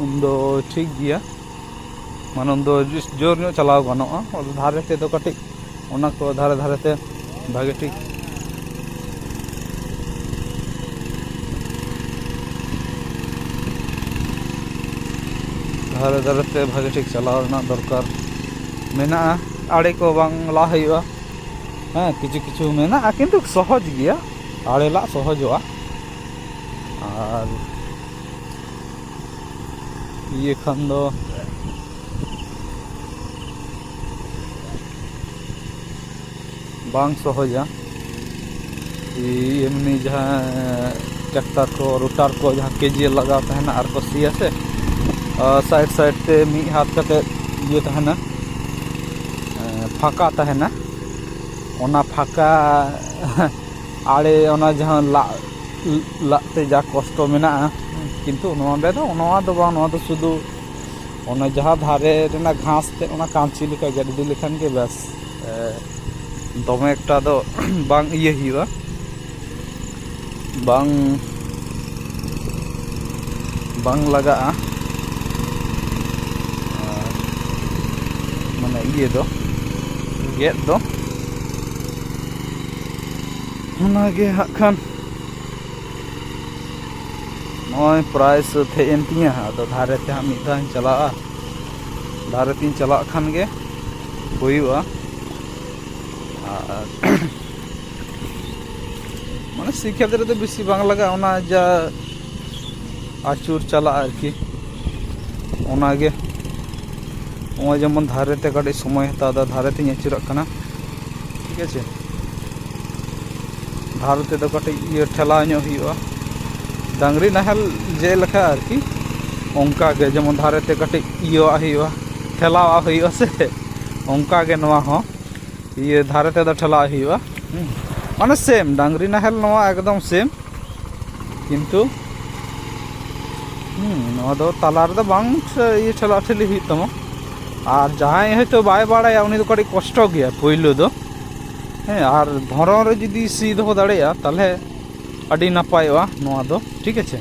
ᱩᱱᱫᱚ ᱴᱷᱤᱠ ᱜᱮᱭᱟ, ᱢᱟᱱᱮ ᱩᱱᱫᱚ ᱡᱳᱨ ᱧᱚᱜ ᱪᱟᱞᱟᱣ ᱜᱟᱱᱚᱜᱼᱟ᱾ ᱟᱫᱚ ᱫᱷᱟᱨᱮ ᱛᱮᱫᱚ ᱠᱟᱹᱴᱤᱡ, ᱚᱱᱟ ᱠᱚ ᱫᱷᱟᱨᱮ ᱫᱷᱟᱨᱮ ᱛᱮ ᱵᱷᱟᱜᱮ ᱴᱷᱤᱠ, ᱫᱷᱟᱨᱮ ᱫᱷᱟᱨᱮ ᱛᱮ ᱵᱷᱟᱜᱮ ᱴᱷᱤᱠ ᱪᱟᱞᱟᱣ ᱨᱮᱱᱟᱜ ᱫᱚᱨᱠᱟᱨ ᱢᱮᱱᱟᱜᱼᱟ᱾ ᱟᱲᱮ ᱠᱚ ᱵᱟᱝ ᱞᱟ ᱦᱩᱭᱩᱜᱼᱟ, ᱦᱮᱸ, ᱠᱤᱪᱷᱩ ᱠᱤᱪᱷᱩ ᱢᱮᱱᱟᱜᱼᱟ, ᱠᱤᱱᱛᱩ ᱥᱚᱦᱚᱡᱽ ᱜᱮᱭᱟ, ᱟᱲᱮ ᱞᱟᱜ ᱥᱚᱦᱚᱡᱚᱜᱼᱟ᱾ ᱟᱨ ᱤᱭᱟᱹ ᱠᱷᱟᱱ ᱫᱚ ᱵᱟᱝ ᱥᱚᱦᱚᱡᱟ᱾ ᱮᱢᱱᱤ ᱡᱟᱦᱟᱸ ᱴᱨᱟᱠᱴᱟᱨ ᱠᱚ, ᱨᱳᱴᱟᱨ ᱠᱚ, ᱡᱟᱦᱟᱸ ᱠᱮᱡᱤ ᱞᱟᱜᱟᱣ ᱛᱟᱦᱮᱱᱟ ᱟᱨ ᱠᱚ ᱥᱤᱭᱟ ᱥᱮ, ᱥᱟᱭᱤᱰ ᱥᱟᱭᱤᱰ ᱛᱮ ᱢᱤᱫ ᱦᱟᱛ ᱠᱟᱛᱮ ᱤᱭᱟᱹ ᱛᱟᱦᱮᱱᱟ, ᱯᱷᱟᱸᱠᱟ ᱛᱟᱦᱮᱱᱟ᱾ ᱚᱱᱟ ᱯᱷᱟᱸᱠᱟ ᱟᱲᱮ, ᱚᱱᱟ ᱡᱟᱦᱟᱸ ᱞᱟᱜ, ᱞᱟᱜ ᱛᱮ ᱡᱟ ᱠᱚᱥᱴᱚ ᱢᱮᱱᱟᱜᱼᱟ, ᱠᱤᱱᱛᱩ ᱱᱚᱰᱮ ᱫᱚ ᱱᱚᱣᱟ ᱫᱚ ᱵᱟᱝ, ᱱᱚᱣᱟ ᱫᱚ ᱥᱩᱫᱷᱩ ᱚᱱᱟ ᱡᱟᱦᱟᱸ ᱫᱷᱟᱨᱮ ᱨᱮᱱᱟᱜ ᱜᱷᱟᱥ ᱛᱮ ᱚᱱᱟ ᱠᱟᱢᱪᱤ ᱞᱮᱠᱟ ᱜᱮᱫ ᱤᱫᱤ ᱞᱮᱠᱷᱟᱱ ᱜᱮ ᱵᱮᱥ᱾ ᱮ, ᱫᱚᱢᱮ ᱮᱠᱴᱟ ᱫᱚ ᱵᱟᱝ ᱤᱭᱟᱹ ᱦᱩᱭᱩᱜᱼᱟ, ᱵᱟᱝ, ᱵᱟᱝ ᱞᱟᱜᱟᱜᱼᱟ᱾ ᱟᱨ ᱢᱟᱱᱮ ᱤᱭᱟᱹ ᱫᱚ, ᱜᱮᱫ ᱫᱚ, ᱚᱱᱟᱜᱮ ᱦᱟᱸᱜ ᱠᱷᱟᱱ᱾ ᱱᱚᱜᱼᱚᱭ ᱯᱨᱟᱭ ᱥᱟᱹᱛ ᱦᱮᱡ ᱮᱱ ᱛᱤᱧᱟᱹ᱾ ᱟᱫᱚ ᱫᱷᱟᱨᱮ ᱛᱮ ᱦᱟᱸᱜ ᱢᱤᱫ ᱫᱷᱟᱣ ᱤᱧ ᱪᱟᱞᱟᱜᱼᱟ, ᱫᱷᱟᱨᱮ ᱛᱤᱧ ᱪᱟᱞᱟᱜ ᱠᱷᱟᱱ ᱜᱮ ᱦᱩᱭᱩᱜᱼᱟ᱾ ᱟᱨ ᱢᱟᱱᱮ ᱥᱤ ᱠᱷᱮᱛ ᱨᱮᱫᱚ ᱵᱮᱥᱤ ᱵᱟᱝ ᱞᱟᱜᱟᱜᱼᱟ, ᱚᱱᱟ ᱡᱟ ᱟᱹᱪᱩᱨ ᱪᱟᱞᱟᱜᱼᱟ ᱟᱨᱠᱤ, ᱚᱱᱟᱜᱮ᱾ ᱱᱚᱜᱼᱚᱭ ᱡᱮᱢᱚᱱ ᱫᱷᱟᱨᱮ ᱛᱮ ᱠᱟᱹᱴᱤᱡ ᱥᱚᱢᱚᱭ ᱦᱟᱛᱟᱣ ᱮᱫᱟ, ᱫᱷᱟᱨᱮ ᱛᱤᱧ ᱟᱹᱪᱩᱨᱟᱜ ᱠᱟᱱᱟ, ᱴᱷᱤᱠ ᱟᱪᱷᱮ᱾ ᱫᱷᱟᱨᱮ ᱛᱮᱫᱚ ᱠᱟᱹᱴᱤᱡ ᱤᱭᱟᱹ ᱴᱷᱮᱞᱟᱣ ᱧᱚᱜ ᱦᱩᱭᱩᱜᱼᱟ᱾ ᱰᱟᱝᱨᱤ ᱱᱟᱦᱮᱞ ᱡᱮᱞᱮᱠᱟ ᱟᱨᱠᱤ, ᱚᱱᱠᱟ ᱜᱮ ᱡᱮᱢᱚᱱ ᱫᱷᱟᱨᱮ ᱛᱮ ᱠᱟᱹᱴᱤᱡ ᱤᱭᱟᱹᱣᱟᱜ ᱦᱩᱭᱩᱜᱼᱟ, ᱴᱷᱮᱞᱟᱣᱟᱜ ᱦᱩᱭᱩᱜᱼᱟ ᱥᱮ, ᱚᱱᱠᱟ ᱜᱮ ᱱᱚᱣᱟ ᱦᱚᱸ ᱤᱭᱟᱹ ᱫᱷᱟᱨᱮ ᱛᱮᱫᱚ ᱴᱷᱮᱞᱟᱣ ᱦᱩᱭᱩᱜᱼᱟ᱾ ᱦᱩᱸ᱾ ᱢᱟᱱᱮ ᱥᱮᱢ, ᱰᱟᱝᱨᱤ ᱱᱟᱦᱮᱞ ᱱᱚᱣᱟ ᱮᱠᱫᱚᱢ ᱥᱮᱢ, ᱠᱤᱱᱛᱩ ᱦᱩᱸ, ᱱᱚᱣᱟ ᱫᱚ ᱛᱟᱞᱟ ᱨᱮᱫᱚ ᱵᱟᱝ ᱤᱭᱟᱹ ᱴᱷᱮᱞᱟ ᱴᱷᱮᱞᱤ ᱦᱩᱭᱩᱜ ᱛᱟᱢᱟ᱾ ᱟᱨ ᱡᱟᱦᱟᱸᱭ ᱦᱚᱭᱛᱳ ᱵᱟᱭ ᱵᱟᱲᱟᱭᱟ, ᱩᱱᱤ ᱫᱚ ᱠᱟᱹᱴᱤᱡ ᱠᱚᱥᱴᱚ ᱜᱮᱭᱟ ᱯᱳᱭᱞᱳ ᱫᱚ᱾ ᱦᱮᱸ, ᱟᱨ ᱫᱷᱚᱨᱚᱱ ᱨᱮ ᱡᱩᱫᱤ ᱥᱤ ᱫᱚᱦᱚ ᱫᱟᱲᱮᱭᱟᱜᱼᱟ, ᱛᱟᱦᱚᱞᱮ ᱟᱹᱰᱤ ᱱᱟᱯᱟᱭᱚᱜᱼᱟ ᱱᱚᱣᱟ ᱫᱚ, ᱴᱷᱤᱠ ᱟᱪᱷᱮ᱾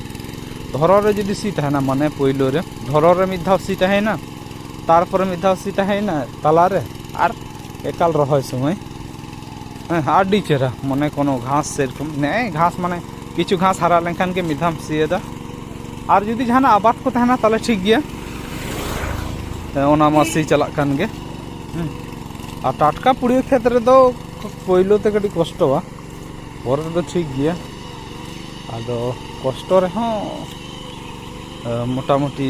ᱫᱷᱚᱨᱚᱱ ᱨᱮ ᱡᱩᱫᱤ ᱥᱤ ᱛᱟᱦᱮᱱᱟ, ᱢᱟᱱᱮ ᱯᱳᱭᱞᱳ ᱨᱮ ᱫᱷᱚᱨᱚᱱ ᱨᱮ ᱢᱤᱫ ᱫᱷᱟᱣ ᱥᱤ ᱛᱟᱦᱮᱸᱭᱮᱱᱟ, ᱛᱟᱨᱯᱚᱨᱮ ᱢᱤᱫ ᱫᱷᱟᱣ ᱥᱤ ᱛᱟᱦᱮᱸᱭᱮᱱᱟ ᱛᱟᱞᱟᱨᱮ, ᱟᱨ ᱮᱠᱟᱞ ᱨᱚᱦᱚᱭ ᱥᱚᱢᱚᱭ, ᱦᱮᱸ, ᱟᱹᱰᱤ ᱪᱮᱦᱨᱟ, ᱢᱟᱱᱮ ᱠᱳᱱᱳ ᱜᱷᱟᱥ ᱥᱮᱨᱚᱠᱚᱢ, ᱱᱮᱜᱼᱮ ᱜᱷᱟᱥ ᱢᱟᱱᱮ ᱠᱤᱪᱷᱩ ᱜᱷᱟᱥ ᱦᱟᱨᱟ ᱞᱮᱱᱠᱷᱟᱱ ᱜᱮ ᱢᱤᱫ ᱫᱷᱟᱣ ᱮᱢ ᱥᱤᱭᱮᱫᱟ᱾ ᱟᱨ ᱡᱩᱫᱤ ᱡᱟᱦᱟᱱᱟᱜ ᱟᱵᱟᱫ ᱠᱚ ᱛᱟᱦᱮᱱᱟ, ᱛᱟᱦᱚᱞᱮ ᱴᱷᱤᱠ ᱜᱮᱭᱟ, ᱦᱮᱸ, ᱚᱱᱟ ᱢᱟ ᱥᱤ ᱪᱟᱞᱟᱜ ᱠᱟᱱ ᱜᱮ᱾ ᱦᱮᱸ, ᱟᱨ ᱴᱟᱴᱠᱟ ᱯᱩᱲᱭᱟᱹ ᱠᱷᱮᱛ ᱨᱮᱫᱚ ᱯᱳᱭᱞᱳ ᱛᱮ ᱠᱟᱹᱴᱤᱡ ᱠᱚᱥᱴᱚᱣᱟ, ᱯᱚᱨᱮ ᱛᱮᱫᱚ ᱴᱷᱤᱠ ᱜᱮᱭᱟ᱾ ᱟᱫᱚ ᱠᱚᱥᱴᱚ ᱨᱮᱦᱚᱸ, ᱮ, ᱢᱚᱴᱟᱢᱩᱴᱤ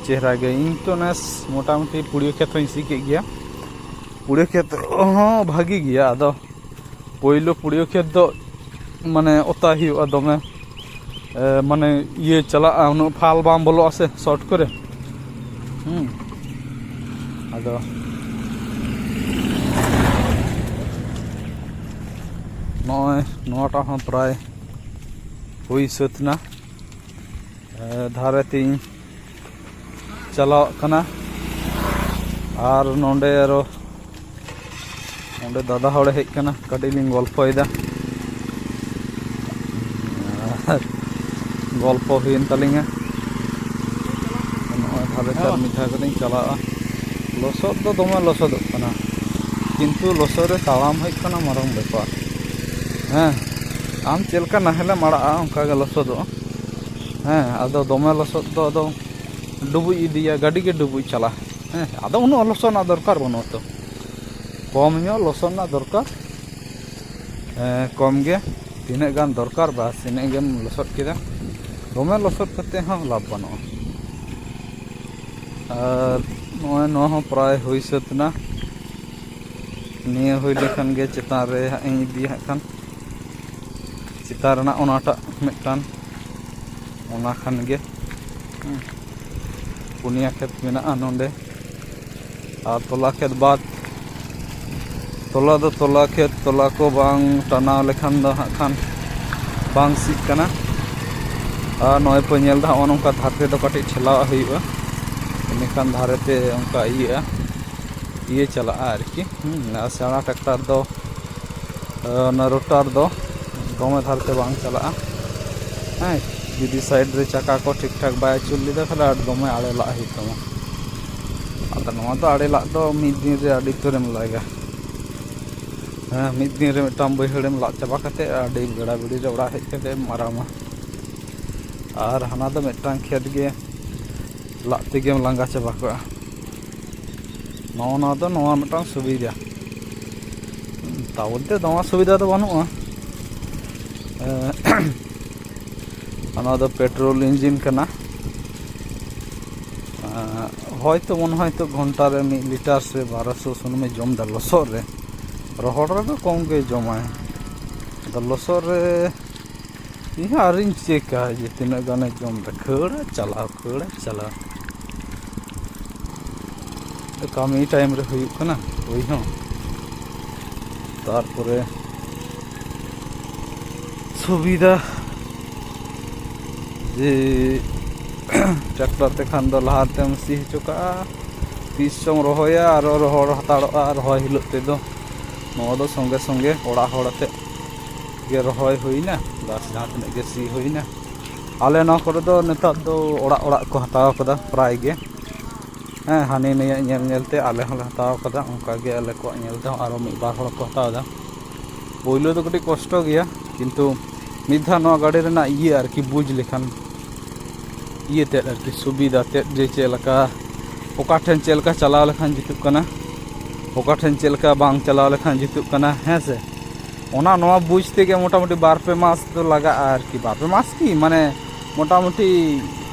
ᱪᱮᱦᱨᱟ ᱜᱮ᱾ ᱤᱧ ᱛᱚ ᱱᱮᱥ ᱢᱚᱴᱟᱢᱩᱴᱤ ᱯᱩᱲᱭᱟᱹ ᱠᱷᱮᱛ ᱦᱚᱸᱧ ᱥᱤ ᱠᱮᱫ ᱜᱮᱭᱟ᱾ ᱯᱩᱲᱭᱟᱹ ᱠᱷᱮᱛ ᱦᱚᱸ ᱵᱷᱟᱹᱜᱤ ᱜᱮᱭᱟ᱾ ᱟᱫᱚ ᱯᱳᱭᱞᱳ ᱯᱩᱲᱭᱟᱹ ᱠᱷᱮᱛ ᱫᱚ ᱢᱟᱱᱮ ᱚᱛᱟ ᱦᱩᱭᱩᱜᱼᱟ ᱫᱚᱢᱮ, ᱮ, ᱢᱟᱱᱮ ᱤᱭᱟᱹ ᱪᱟᱞᱟᱜᱼᱟ, ᱩᱱᱟᱹᱜ ᱯᱷᱟᱞ ᱵᱟᱝ ᱵᱚᱞᱚᱜᱼᱟ ᱥᱮ ᱥᱚᱴ ᱠᱚᱨᱮ᱾ ᱦᱩᱸ᱾ ᱟᱫᱚ ᱱᱚᱜᱼᱚᱭ ᱱᱚᱣᱟᱴᱟᱜ ᱦᱚᱸ ᱯᱨᱟᱭ ᱦᱩᱭ ᱥᱟᱹᱛ ᱮᱱᱟ᱾ ᱮ, ᱫᱷᱟᱨᱮ ᱛᱤᱧ ᱪᱟᱞᱟᱣᱚᱜ ᱠᱟᱱᱟ᱾ ᱟᱨ ᱱᱚᱰᱮ ᱟᱨᱚ, ᱱᱚᱰᱮ ᱫᱟᱫᱟ ᱦᱚᱲᱮ ᱦᱮᱡ ᱠᱟᱱᱟ, ᱠᱟᱹᱴᱤᱡ ᱞᱤᱧ ᱜᱚᱞᱯᱷᱚᱭᱮᱫᱟ᱾ ᱟᱨ ᱜᱚᱞᱯᱷᱚ ᱦᱩᱭᱮᱱ ᱛᱟᱞᱤᱧᱟ᱾ ᱱᱚᱜᱼᱚᱭ ᱫᱷᱟᱨᱮ ᱛᱮ ᱟᱨ ᱢᱤᱫ ᱫᱷᱟᱣ ᱠᱟᱛᱮᱧ ᱪᱟᱞᱟᱜᱼᱟ᱾ ᱞᱚᱥᱚᱫ ᱫᱚ ᱫᱚᱢᱮ ᱞᱚᱥᱚᱫᱚᱜ ᱠᱟᱱᱟ, ᱠᱤᱱᱛᱩ ᱞᱚᱥᱚᱫ ᱨᱮ ᱛᱟᱲᱟᱢ ᱦᱩᱭᱩᱜ ᱠᱟᱱᱟ ᱢᱟᱨᱟᱝ ᱵᱮᱯᱟᱨ᱾ ᱦᱮᱸ, ᱟᱢ ᱪᱮᱫ ᱞᱮᱠᱟ ᱱᱟᱦᱮᱞᱮᱢ ᱟᱲᱟᱜᱼᱟ, ᱚᱱᱠᱟ ᱜᱮ ᱞᱚᱥᱚᱫᱚᱜᱼᱟ᱾ ᱦᱮᱸ, ᱟᱫᱚ ᱫᱚᱢᱮ ᱞᱚᱥᱚᱫ ᱫᱚ ᱟᱫᱚ ᱰᱩᱵᱩᱡ ᱤᱫᱤᱭᱟ, ᱜᱟᱹᱰᱤ ᱜᱮ ᱰᱩᱵᱩᱡ ᱪᱟᱞᱟᱜᱼᱟ᱾ ᱦᱮᱸ, ᱟᱫᱚ ᱩᱱᱟᱹᱜ ᱞᱚᱥᱚᱫ ᱨᱮᱱᱟᱜ ᱫᱚᱨᱠᱟᱨ ᱵᱟᱹᱱᱩᱜᱼᱟ ᱛᱚ, ᱠᱚᱢ ᱧᱚᱜ ᱞᱚᱥᱚᱫ ᱨᱮᱱᱟᱜ ᱫᱚᱨᱠᱟᱨ᱾ ᱦᱮᱸ, ᱠᱚᱢ ᱜᱮ, ᱛᱤᱱᱟᱹᱜ ᱜᱟᱱ ᱫᱚᱨᱠᱟᱨ, ᱵᱟᱥ, ᱤᱱᱟᱹᱜ ᱜᱮᱢ ᱞᱚᱥᱚᱫ ᱠᱮᱫᱟ᱾ ᱫᱚᱢᱮ ᱞᱚᱥᱚᱫ ᱠᱟᱛᱮ ᱦᱚᱸ ᱞᱟᱵᱷ ᱵᱟᱹᱱᱩᱜᱼᱟ᱾ ᱟᱨ ᱱᱚᱜᱼᱚᱭ ᱱᱚᱣᱟ ᱦᱚᱸ ᱯᱨᱟᱭ ᱦᱩᱭ ᱥᱟᱹᱛ ᱮᱱᱟ᱾ ᱱᱤᱭᱟᱹ ᱦᱩᱭ ᱞᱮᱠᱷᱟᱱ ᱜᱮ ᱪᱮᱛᱟᱱ ᱨᱮ ᱦᱟᱸᱜ ᱤᱧ ᱤᱫᱤᱭᱟ ᱦᱟᱸᱜ ᱠᱷᱟᱱ᱾ ᱪᱮᱛᱟᱱ ᱨᱮᱱᱟᱜ ᱚᱱᱟᱴᱟᱜ ᱢᱤᱫᱴᱟᱝ, ᱚᱱᱟ ᱠᱷᱟᱱ ᱜᱮ᱾ ᱦᱩᱸ᱾ ᱯᱩᱱᱭᱟ ᱠᱷᱮᱛ ᱢᱮᱱᱟᱜᱼᱟ ᱱᱚᱰᱮ᱾ ᱟᱨ ᱛᱚᱞᱟ ᱠᱷᱮᱛ ᱵᱟᱫ, ᱛᱚᱞᱟ ᱫᱚ ᱛᱚᱞᱟ ᱠᱷᱮᱛ, ᱛᱚᱞᱟ ᱠᱚ ᱵᱟᱝ ᱴᱟᱱᱟᱣ ᱞᱮᱠᱷᱟᱱ ᱫᱚ ᱦᱟᱸᱜ ᱠᱷᱟᱱ ᱵᱟᱝ ᱥᱤᱜ ᱠᱟᱱᱟ᱾ ᱟᱨ ᱱᱚᱜᱼᱚᱭ ᱯᱮ ᱧᱮᱞ ᱮᱫᱟ, ᱦᱚᱸᱜᱼᱚ ᱱᱚᱝᱠᱟ ᱫᱷᱟᱨᱮ ᱫᱚ ᱠᱟᱹᱴᱤᱡ ᱴᱷᱮᱞᱟᱣᱟᱜ ᱦᱩᱭᱩᱜᱼᱟ, ᱤᱱᱟᱹᱠᱷᱟᱱ ᱫᱷᱟᱨᱮ ᱛᱮ ᱚᱱᱠᱟ ᱤᱭᱟᱹᱜᱼᱟ, ᱤᱭᱟᱹ ᱪᱟᱞᱟᱜᱼᱟ ᱟᱨᱠᱤ᱾ ᱦᱩᱸ, ᱟᱨ ᱥᱮᱬᱟ ᱴᱨᱟᱠᱴᱟᱨ ᱫᱚ, ᱚᱱᱟ ᱨᱳᱴᱟᱨ ᱫᱚ ᱫᱚᱢᱮ ᱫᱷᱟᱨᱮ ᱛᱮ ᱵᱟᱝ ᱪᱟᱞᱟᱜᱼᱟ᱾ ᱦᱮᱸ, ᱡᱩᱫᱤ ᱥᱟᱭᱤᱰ ᱨᱮ ᱪᱟᱠᱟ ᱠᱚ ᱴᱷᱤᱠ ᱴᱷᱟᱠ ᱵᱟᱭ ᱟᱹᱪᱩᱨ ᱞᱮᱫᱟ, ᱛᱟᱦᱞᱮ ᱟᱹᱰᱤ ᱫᱚᱢᱮ ᱟᱲᱮ ᱞᱟᱜ ᱦᱩᱭᱩᱜ ᱛᱟᱢᱟ᱾ ᱟᱫᱚ ᱱᱚᱣᱟ ᱫᱚ ᱟᱲᱮ ᱞᱟᱜ ᱫᱚ ᱢᱤᱫ ᱫᱤᱱ ᱨᱮ ᱟᱹᱰᱤ ᱩᱛᱟᱹᱨᱮᱢ ᱞᱟᱜᱟ᱾ ᱦᱮᱸ, ᱢᱤᱫ ᱫᱤᱱ ᱨᱮ ᱢᱤᱫᱴᱟᱝ ᱵᱟᱹᱭᱦᱟᱹᱲᱮᱢ ᱞᱟᱜ ᱪᱟᱵᱟ ᱠᱟᱛᱮ ᱟᱹᱰᱤ ᱵᱮᱲᱟ ᱵᱮᱲᱤ ᱨᱮ ᱚᱲᱟᱜ ᱦᱮᱡ ᱠᱟᱛᱮ ᱮᱢ ᱟᱨᱟᱢᱟ᱾ ᱟᱨ ᱦᱟᱱᱟ ᱫᱚ ᱢᱤᱫᱴᱟᱝ ᱠᱷᱮᱛ ᱜᱮ ᱞᱟᱜ ᱛᱮᱜᱮᱢ ᱞᱟᱸᱜᱟ ᱪᱟᱵᱟ ᱠᱚᱜᱼᱟ᱾ ᱱᱚᱜᱼᱚ ᱱᱚᱣᱟ ᱫᱚ, ᱱᱚᱣᱟ ᱢᱤᱫᱴᱟᱝ ᱥᱩᱵᱤᱫᱷᱟ᱾ ᱛᱟ ᱵᱚᱞᱛᱮ ᱱᱚᱣᱟ ᱥᱩᱵᱤᱫᱷᱟ ᱫᱚ ᱵᱟᱹᱱᱩᱜᱼᱟ᱾ ᱮᱸ, ᱚᱱᱟ ᱫᱚ ᱯᱮᱴᱨᱳᱞ ᱤᱧᱡᱤᱱ ᱠᱟᱱᱟ᱾ ᱮᱸ, ᱦᱚᱭᱛᱚ ᱢᱚᱱᱮ ᱦᱚᱭᱛᱚ ᱜᱷᱚᱱᱴᱟ ᱨᱮ ᱢᱤᱫ ᱞᱤᱴᱟᱨ ᱥᱮ ᱵᱟᱨᱚᱥᱚ ᱥᱩᱱᱩᱢᱮ ᱡᱚᱢ ᱮᱫᱟ ᱞᱚᱥᱚᱫ ᱨᱮ᱾ ᱨᱚᱦᱚᱲ ᱨᱮᱫᱚ ᱠᱚᱢ ᱜᱮ ᱡᱚᱢᱟᱭ, ᱟᱫᱚ ᱞᱚᱥᱚᱫ ᱨᱮ ᱤᱧ ᱦᱚᱸ ᱟᱹᱣᱨᱤᱧ ᱪᱮᱠᱟ ᱡᱮ ᱛᱤᱱᱟᱹᱜ ᱜᱟᱱᱮ ᱡᱚᱢ ᱮᱫᱟ᱾ ᱠᱷᱟᱹᱲᱟ ᱪᱟᱞᱟᱣ, ᱠᱷᱟᱹᱲᱟ ᱪᱟᱞᱟᱣ᱾ ᱠᱟᱹᱢᱤ ᱴᱟᱭᱤᱢ ᱨᱮ ᱦᱩᱭᱩᱜ ᱠᱟᱱᱟ ᱦᱩᱭ ᱦᱚᱸ᱾ ᱛᱟᱨᱯᱚᱨᱮ ᱥᱩᱵᱤᱫᱷᱟ ᱡᱮ ᱴᱨᱟᱠᱴᱟᱨ ᱛᱮᱠᱷᱟᱱ ᱫᱚ ᱞᱟᱦᱟᱛᱮᱢ ᱥᱤ ᱦᱚᱪᱚ ᱠᱟᱜᱼᱟ, ᱛᱤᱥ ᱪᱚᱢ ᱨᱚᱦᱚᱭᱟ, ᱟᱨᱚ ᱨᱚᱦᱚᱲ ᱦᱟᱛᱟᱲᱚᱜᱼᱟ ᱨᱚᱦᱚᱭ ᱦᱤᱞᱳᱜ ᱛᱮᱫᱚ᱾ ᱱᱚᱣᱟ ᱫᱚ ᱥᱚᱸᱜᱮ ᱥᱚᱸᱜᱮ ᱚᱲᱟᱜ ᱦᱚᱲ ᱟᱛᱮᱫ ᱜᱮ ᱨᱚᱦᱚᱭ ᱦᱩᱭᱱᱟ, ᱵᱟᱥ ᱡᱟᱦᱟᱸ ᱛᱤᱱᱟᱹᱜ ᱜᱮ ᱥᱤ ᱦᱩᱭᱱᱟ᱾ ᱟᱞᱮ ᱱᱚᱣᱟ ᱠᱚᱨᱮ ᱫᱚ ᱱᱮᱛᱟᱨ ᱫᱚ ᱚᱲᱟᱜ ᱚᱲᱟᱜ ᱠᱚ ᱦᱟᱛᱟᱣ ᱠᱟᱫᱟ ᱯᱨᱟᱭ ᱜᱮ᱾ ᱦᱮᱸ, ᱦᱟᱹᱱᱤ ᱱᱟᱹᱭᱟᱜ ᱧᱮᱞ ᱧᱮᱞ ᱛᱮ ᱟᱞᱮ ᱦᱚᱸᱞᱮ ᱦᱟᱛᱟᱣ ᱠᱟᱫᱟ, ᱚᱱᱠᱟ ᱜᱮ ᱟᱞᱮ ᱠᱚᱣᱟᱜ ᱧᱮᱞ ᱛᱮᱦᱚᱸ ᱟᱨᱚ ᱢᱤᱫ ᱵᱟᱨ ᱦᱚᱲ ᱠᱚ ᱦᱟᱛᱟᱣ ᱮᱫᱟ᱾ ᱯᱳᱭᱞᱳ ᱫᱚ ᱠᱟᱹᱴᱤᱡ ᱠᱚᱥᱴᱚ ᱜᱮᱭᱟ, ᱠᱤᱱᱛᱩ ᱢᱤᱫ ᱫᱷᱟᱣ ᱱᱚᱣᱟ ᱜᱟᱹᱰᱤ ᱨᱮᱱᱟᱜ ᱤᱭᱟᱹ ᱟᱨᱠᱤ ᱵᱩᱡᱽ ᱞᱮᱠᱷᱟᱱ, ᱤᱭᱟᱹ ᱛᱮᱫ ᱟᱨᱠᱤ ᱥᱩᱵᱤᱫᱷᱟ ᱛᱮᱫ, ᱡᱮ ᱪᱮᱫ ᱞᱮᱠᱟ, ᱚᱠᱟ ᱴᱷᱮᱱ ᱪᱮᱫ ᱞᱮᱠᱟ ᱪᱟᱞᱟᱣ ᱞᱮᱠᱷᱟᱱ ᱡᱩᱛᱩᱜ ᱠᱟᱱᱟ, ᱚᱠᱟ ᱴᱷᱮᱱ ᱪᱮᱫ ᱞᱮᱠᱟ ᱵᱟᱝ ᱪᱟᱞᱟᱣ ᱞᱮᱠᱷᱟᱱ ᱡᱩᱛᱩᱜ ᱠᱟᱱᱟ, ᱦᱮᱸ ᱥᱮ᱾ ᱚᱱᱟ ᱱᱚᱣᱟ ᱵᱩᱡᱽ ᱛᱮᱜᱮ ᱢᱚᱴᱟᱢᱩᱴᱤ ᱵᱟᱨ ᱯᱮ ᱢᱟᱥ ᱫᱚ ᱞᱟᱜᱟᱜᱼᱟ ᱟᱨᱠᱤ᱾ ᱵᱟᱨ ᱯᱮ ᱢᱟᱥ ᱠᱤ, ᱢᱟᱱᱮ ᱢᱚᱴᱟᱢᱩᱴᱤ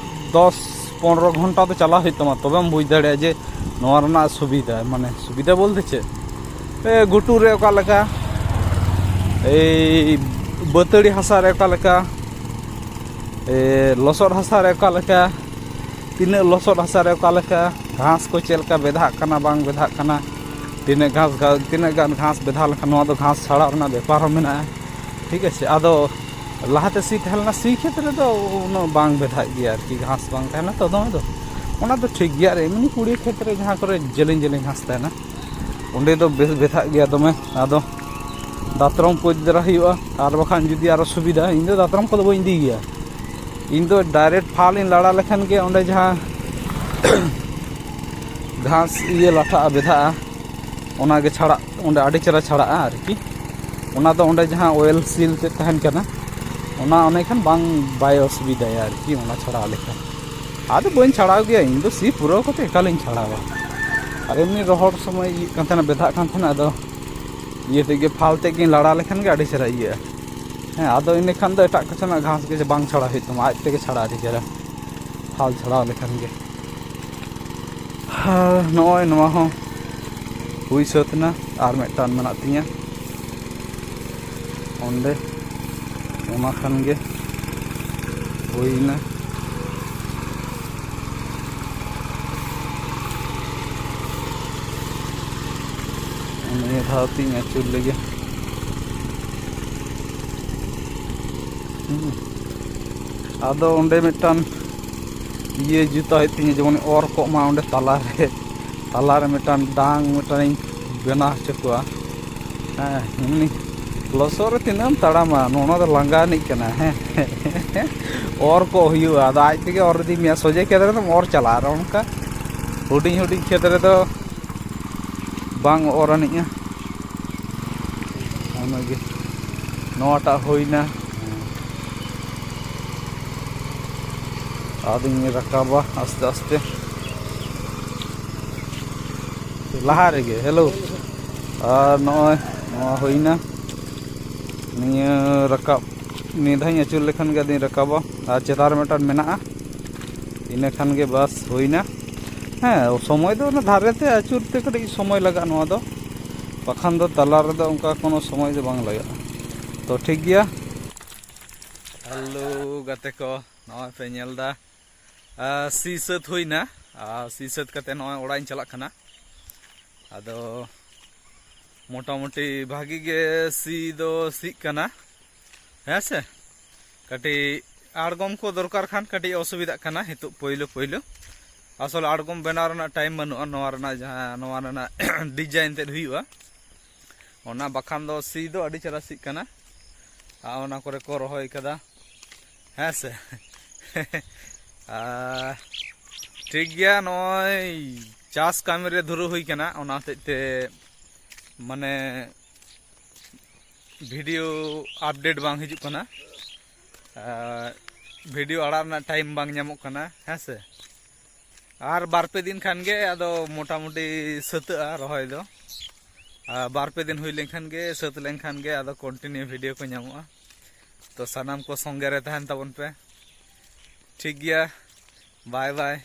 ᱫᱚᱥ ᱯᱚᱱᱨᱚ ᱜᱷᱚᱱᱴᱟ ᱫᱚ ᱪᱟᱞᱟᱣ ᱦᱩᱭᱩᱜ ᱛᱟᱢᱟ, ᱛᱚᱵᱮᱢ ᱵᱩᱡᱽ ᱫᱟᱲᱮᱭᱟᱜᱼᱟ ᱡᱮ ᱱᱚᱣᱟ ᱨᱮᱱᱟᱜ ᱥᱩᱵᱤᱫᱷᱟ, ᱢᱟᱱᱮ ᱥᱩᱵᱤᱫᱷᱟ ᱵᱚᱞᱛᱮ ᱪᱮᱫ, ᱮ, ᱜᱷᱩᱴᱩ ᱨᱮ ᱚᱠᱟ ᱞᱮᱠᱟ, ᱮᱭ ᱵᱟᱹᱛᱟᱹᱲᱤ ᱦᱟᱥᱟ ᱨᱮ ᱚᱠᱟ ᱞᱮᱠᱟ, ᱮ, ᱞᱚᱥᱚᱫ ᱦᱟᱥᱟ ᱨᱮ ᱚᱠᱟ ᱞᱮᱠᱟ, ᱛᱤᱱᱟᱹᱜ ᱞᱚᱥᱚᱫ ᱦᱟᱥᱟ ᱨᱮ ᱚᱠᱟ ᱞᱮᱠᱟ ᱜᱷᱟᱥ ᱠᱚ ᱪᱮᱫ ᱞᱮᱠᱟ ᱵᱮᱫᱷᱟᱜ ᱠᱟᱱᱟ, ᱵᱟᱝ ᱵᱮᱫᱷᱟᱜ ᱠᱟᱱᱟ, ᱛᱤᱱᱟᱹᱜ ᱜᱷᱟᱥ, ᱜᱷᱟ-, ᱛᱤᱱᱟᱹᱜ ᱜᱟᱱ ᱜᱷᱟᱥ ᱵᱮᱫᱷᱟᱣ ᱞᱮᱠᱷᱟᱱ ᱱᱚᱣᱟ ᱫᱚ ᱜᱷᱟᱥ ᱪᱷᱟᱲᱟᱣ ᱨᱮᱱᱟᱜ ᱵᱮᱯᱟᱨ ᱦᱚᱸ ᱢᱮᱱᱟᱜᱼᱟ᱾ ᱴᱷᱤᱠ ᱟᱪᱷᱮ, ᱟᱫᱚ ᱞᱟᱦᱟᱛᱮ ᱥᱤ ᱛᱟᱦᱮᱸ ᱞᱮᱱᱟ, ᱥᱤ ᱠᱷᱮᱛ ᱨᱮᱫᱚ ᱩᱱᱟᱹᱜ ᱵᱟᱝ ᱵᱮᱫᱷᱟᱜ ᱜᱮᱭᱟ ᱟᱨᱠᱤ, ᱜᱷᱟᱥ ᱵᱟᱝ ᱛᱟᱦᱮᱱᱟ ᱛᱚ ᱫᱚᱢᱮ ᱫᱚ, ᱚᱱᱟ ᱫᱚ ᱴᱷᱤᱠ ᱜᱮᱭᱟ᱾ ᱟᱨ ᱮᱢᱱᱤ ᱠᱩᱲᱤᱭᱟᱹ ᱠᱷᱮᱛ ᱨᱮ ᱡᱟᱦᱟᱸ ᱠᱚᱨᱮ ᱡᱮᱞᱮᱧ ᱡᱮᱞᱮᱧ ᱜᱷᱟᱥ ᱛᱟᱦᱮᱱᱟ, ᱚᱸᱰᱮ ᱫᱚ ᱵᱮᱥ ᱵᱮᱫᱷᱟᱜ ᱜᱮᱭᱟ ᱫᱚᱢᱮ᱾ ᱟᱫᱚ ᱫᱟᱛᱨᱚᱢ ᱠᱚ ᱤᱫᱤ ᱛᱟᱨᱟ ᱦᱩᱭᱩᱜᱼᱟ, ᱟᱨ ᱵᱟᱠᱷᱟᱱ ᱡᱩᱫᱤ ᱟᱨᱚ ᱥᱩᱵᱤᱫᱷᱟ, ᱤᱧ ᱫᱚ ᱫᱟᱛᱨᱚᱢ ᱠᱚᱫᱚ ᱵᱟᱹᱧ ᱤᱫᱤ ᱜᱮᱭᱟ᱾ ᱤᱧ ᱫᱚ direct ᱯᱷᱟᱞ ᱤᱧ ᱞᱟᱲᱟ ᱞᱮᱠᱷᱟᱱ ᱜᱮ ᱚᱸᱰᱮ ᱡᱟᱦᱟᱸ ᱜᱷᱟᱥ ᱤᱭᱟᱹ ᱞᱟᱴᱷᱟᱜᱼᱟ, ᱵᱮᱫᱷᱟᱜᱼᱟ, ᱚᱱᱟᱜᱮ ᱪᱷᱟᱲᱟᱜ, ᱚᱸᱰᱮ ᱟᱹᱰᱤ ᱪᱮᱦᱨᱟ ᱪᱷᱟᱲᱟᱜᱼᱟ ᱟᱨᱠᱤ᱾ ᱚᱱᱟ ᱫᱚ ᱚᱸᱰᱮ ᱡᱟᱦᱟᱸ oil seal ᱛᱮ ᱛᱟᱦᱮᱱ ᱠᱟᱱᱟ, ᱚᱱᱟ ᱚᱱᱮ ᱠᱷᱟᱱ ᱵᱟᱝ, ᱵᱟᱭ ᱚᱥᱩᱵᱤᱫᱷᱟᱭᱟ ᱟᱨᱠᱤ, ᱚᱱᱟ ᱪᱷᱟᱲᱟᱣ ᱞᱮᱠᱷᱟᱱ᱾ ᱟᱫᱚ ᱵᱟᱹᱧ ᱪᱷᱟᱲᱟᱣ ᱜᱮᱭᱟ, ᱤᱧ ᱫᱚ ᱥᱤ ᱯᱩᱨᱟᱹᱣ ᱠᱟᱛᱮ ᱮᱠᱟᱞᱤᱧ ᱪᱷᱟᱲᱟᱣᱟ᱾ ᱟᱨ ᱮᱢᱱᱤ ᱨᱚᱦᱚᱲ ᱥᱚᱢᱚᱭ ᱤᱭᱟᱹᱜ ᱠᱟᱱ ᱛᱟᱦᱮᱱᱟ, ᱵᱮᱫᱷᱟᱜ ᱠᱟᱱ ᱛᱟᱦᱮᱱᱟ, ᱟᱫᱚ ᱤᱭᱟᱹ ᱛᱮᱜᱮ, ᱯᱷᱟᱞ ᱛᱮᱫ ᱜᱤᱧ ᱞᱟᱲᱟ ᱞᱮᱠᱷᱟᱱ ᱜᱮ ᱟᱹᱰᱤ ᱪᱮᱦᱨᱟ ᱤᱭᱟᱹᱜᱼᱟ᱾ ᱦᱮᱸ, ᱟᱫᱚ ᱤᱱᱟᱹ ᱠᱷᱟᱱ ᱫᱚ ᱮᱴᱟᱜ ᱠᱤᱪᱷᱩᱱᱟᱜ ᱜᱷᱟᱥ ᱜᱮ ᱵᱟᱝ ᱪᱷᱟᱲᱟᱣ ᱦᱩᱭᱩᱜ ᱛᱟᱢᱟ, ᱟᱡ ᱛᱮᱜᱮ ᱪᱷᱟᱲᱟᱜᱼᱟ ᱟᱹᱰᱤ ᱪᱮᱦᱨᱟ, ᱯᱷᱟᱞ ᱪᱷᱟᱲᱟᱣ ᱞᱮᱠᱷᱟᱱ ᱜᱮ᱾ ᱟᱨ ᱱᱚᱜᱼᱚᱭ ᱱᱚᱣᱟ ᱦᱚᱸ ᱦᱩᱭ ᱥᱟᱹᱛ ᱮᱱᱟ, ᱟᱨ ᱢᱤᱫᱴᱟᱝ ᱢᱮᱱᱟᱜ ᱛᱤᱧᱟᱹ ᱚᱸᱰᱮ, ᱚᱱᱟ ᱠᱷᱟᱱ ᱜᱮ ᱦᱩᱭᱱᱟ᱾ ᱱᱤᱭᱟᱹ ᱫᱷᱟᱣ ᱛᱤᱧ ᱟᱹᱪᱩᱨ ᱞᱮᱜᱮ᱾ ᱦᱩᱸ᱾ ᱟᱫᱚ ᱚᱸᱰᱮ ᱢᱤᱫᱴᱟᱝ ᱤᱭᱟᱹ ᱡᱩᱛᱟ ᱦᱩᱭᱩᱜ ᱛᱤᱧᱟᱹ, ᱡᱮᱢᱚᱱ ᱚᱨ ᱠᱚᱜ ᱢᱟ ᱚᱸᱰᱮ ᱛᱟᱞᱟᱨᱮ, ᱛᱟᱞᱟᱨᱮ ᱢᱤᱫᱴᱟᱝ ᱰᱟᱝ ᱢᱤᱫᱴᱟᱝ ᱤᱧ ᱵᱮᱱᱟᱣ ᱦᱚᱪᱚ ᱠᱚᱣᱟ᱾ ᱦᱮᱸ, ᱮᱢᱱᱤ ᱞᱚᱥᱚᱫ ᱨᱮ ᱛᱤᱱᱟᱹᱜ ᱮᱢ ᱛᱟᱲᱟᱢᱟ, ᱱᱚᱣᱟ ᱫᱚ ᱞᱟᱸᱜᱟ ᱟᱹᱱᱤᱡ ᱠᱟᱱᱟ᱾ ᱦᱮᱸ, ᱚᱨ ᱠᱚᱜ ᱦᱩᱭᱩᱜᱼᱟ, ᱟᱫᱚ ᱟᱡ ᱛᱮᱜᱮ ᱚᱨ ᱤᱫᱤ ᱢᱮᱭᱟ᱾ ᱥᱚᱡᱷᱮ ᱠᱷᱮᱛ ᱨᱮᱫᱚᱢ ᱚᱨ ᱪᱟᱞᱟᱜᱼᱟ, ᱟᱨ ᱚᱱᱠᱟ ᱦᱩᱰᱤᱧ ᱦᱩᱰᱤᱧ ᱠᱷᱮᱛ ᱨᱮᱫᱚ ᱵᱟᱝ ᱚᱨ ᱟᱹᱱᱤᱡᱼᱟ᱾ ᱚᱱᱟᱜᱮ ᱱᱚᱣᱟᱴᱟᱜ ᱦᱩᱭᱱᱟ᱾ ᱟᱫᱚᱧ ᱨᱟᱠᱟᱵᱟ ᱟᱥᱛᱮ ᱟᱥᱛᱮ᱾ ᱞᱟᱦᱟ ᱨᱮᱜᱮ, hello᱾ ᱟᱨ ᱱᱚᱜᱼᱚᱭ ᱱᱚᱣᱟ ᱦᱩᱭᱱᱟ᱾ ᱱᱤᱭᱟᱹ ᱨᱟᱠᱟᱵ, ᱱᱤᱭᱟᱹ ᱫᱷᱟᱣ ᱤᱧ ᱟᱹᱪᱩᱨ ᱞᱮᱠᱷᱟᱱ ᱜᱮ ᱟᱫᱚᱧ ᱨᱟᱠᱟᱵᱟ᱾ ᱟᱨ ᱪᱮᱛᱟᱱ ᱨᱮ ᱢᱤᱫᱴᱟᱝ ᱢᱮᱱᱟᱜᱼᱟ, ᱤᱱᱟᱹ ᱠᱷᱟᱱ ᱜᱮ ᱵᱟᱥ ᱦᱩᱭᱱᱟ᱾ ᱦᱮᱸ, ᱥᱚᱢᱚᱭ ᱫᱚ ᱚᱱᱟ ᱫᱷᱟᱨᱮ ᱛᱮ ᱟᱹᱪᱩᱨ ᱛᱮ ᱠᱟᱹᱴᱤᱡ ᱥᱚᱢᱚᱭ ᱞᱟᱜᱟᱜᱼᱟ ᱱᱚᱣᱟ ᱫᱚ, ᱵᱟᱠᱷᱟᱱ ᱫᱚ ᱛᱟᱞᱟ ᱨᱮᱫᱚ ᱚᱱᱠᱟ ᱠᱳᱱᱳ ᱥᱚᱢᱚᱭ ᱫᱚ ᱵᱟᱝ ᱞᱟᱜᱟᱜᱼᱟ᱾ ᱛᱚ ᱴᱷᱤᱠ ᱜᱮᱭᱟ᱾ ᱦᱮᱞᱳ ᱜᱟᱛᱮ ᱠᱚ, ᱱᱚᱜᱼᱚᱭ ᱯᱮ ᱧᱮᱞ ᱮᱫᱟ, ᱟᱨ ᱥᱤ ᱥᱟᱹᱛ ᱦᱩᱭᱱᱟ᱾ ᱟᱨ ᱥᱤ ᱥᱟᱹᱛ ᱠᱟᱛᱮ ᱱᱚᱜᱼᱚᱭ ᱚᱲᱟᱜ ᱤᱧ ᱪᱟᱞᱟᱜ ᱠᱟᱱᱟ᱾ ᱟᱫᱚ ᱢᱚᱴᱟᱢᱩᱴᱤ ᱵᱷᱟᱜᱤ ᱜᱮ ᱥᱤ ᱫᱚ ᱥᱤᱜ ᱠᱟᱱᱟ, ᱦᱮᱸ ᱥᱮ᱾ ᱠᱟᱹᱴᱤᱡ ᱟᱬᱜᱚᱢ ᱠᱚ ᱫᱚᱨᱠᱟᱨ ᱠᱷᱟᱱ ᱠᱟᱹᱴᱤᱡ ᱚᱥᱩᱵᱤᱫᱷᱟᱜ ᱠᱟᱱᱟ ᱱᱤᱛᱚᱜ ᱯᱳᱭᱞᱳ ᱯᱳᱭᱞᱳ᱾ ᱟᱥᱚᱞ ᱟᱬᱜᱚᱢ ᱵᱮᱱᱟᱣ ᱨᱮᱱᱟᱜ ᱴᱟᱭᱤᱢ ᱵᱟᱹᱱᱩᱜᱼᱟ, ᱱᱚᱣᱟ ᱨᱮᱱᱟᱜ ᱡᱟᱦᱟᱸ ᱱᱚᱣᱟ ᱨᱮᱱᱟᱜ ᱰᱤᱡᱟᱭᱤᱱ ᱛᱮᱫ ᱦᱩᱭᱩᱜᱼᱟ, ᱚᱱᱟ ᱵᱟᱠᱷᱟᱱ ᱫᱚ ᱥᱤ ᱫᱚ ᱟᱹᱰᱤ ᱪᱮᱦᱨᱟ ᱥᱤᱜ ᱠᱟᱱᱟ᱾ ᱟᱨ ᱚᱱᱟ ᱠᱚᱨᱮ ᱠᱚ ᱨᱚᱦᱚᱭ ᱠᱟᱫᱟ, ᱦᱮᱸ ᱥᱮ᱾ ᱟᱨ ᱴᱷᱤᱠ ᱜᱮᱭᱟ, ᱱᱚᱜᱼᱚᱭ ᱪᱟᱥ ᱠᱟᱹᱢᱤ ᱨᱮ ᱫᱷᱩᱨᱟᱹᱣ ᱦᱩᱭ ᱠᱟᱱᱟ, ᱚᱱᱟ ᱦᱚᱛᱮᱡ ᱛᱮ ᱢᱟᱱᱮ ᱵᱷᱤᱰᱤᱭᱳ ᱟᱯᱰᱮᱴ ᱵᱟᱝ ᱦᱤᱡᱩᱜ ᱠᱟᱱᱟ᱾ ᱟᱨ ᱵᱷᱤᱰᱤᱭᱳ ᱟᱲᱟᱜ ᱨᱮᱱᱟᱜ ᱴᱟᱭᱤᱢ ᱵᱟᱝ ᱧᱟᱢᱚᱜ ᱠᱟᱱᱟ, ᱦᱮᱸ ᱥᱮ᱾ ᱟᱨ ᱵᱟᱨ ᱯᱮ ᱫᱤᱱ ᱠᱷᱟᱱ ᱜᱮ ᱟᱫᱚ ᱢᱚᱴᱟᱢᱩᱴᱤ ᱥᱟᱹᱛᱟᱹᱜᱼᱟ ᱨᱚᱦᱚᱭ ᱫᱚ᱾ ᱟᱨ ᱵᱟᱨ ᱯᱮ ᱫᱤᱱ ᱦᱩᱭ ᱞᱮᱱᱠᱷᱟᱱ ᱜᱮ, ᱥᱟᱹᱛ ᱞᱮᱱᱠᱷᱟᱱ ᱜᱮ ᱟᱫᱚ ᱠᱚᱱᱴᱤᱱᱤᱭᱩ ᱵᱷᱤᱰᱤᱭᱳ ᱠᱚ ᱧᱟᱢᱚᱜᱼᱟ᱾ ᱛᱚ ᱥᱟᱱᱟᱢ ᱠᱚ ᱥᱚᱸᱜᱮ ᱨᱮ ᱛᱟᱦᱮᱱ ᱛᱟᱵᱚᱱ ᱯᱮ᱾ ᱴᱷᱤᱠ ᱜᱮᱭᱟ, ᱵᱟᱭ ᱵᱟᱭ᱾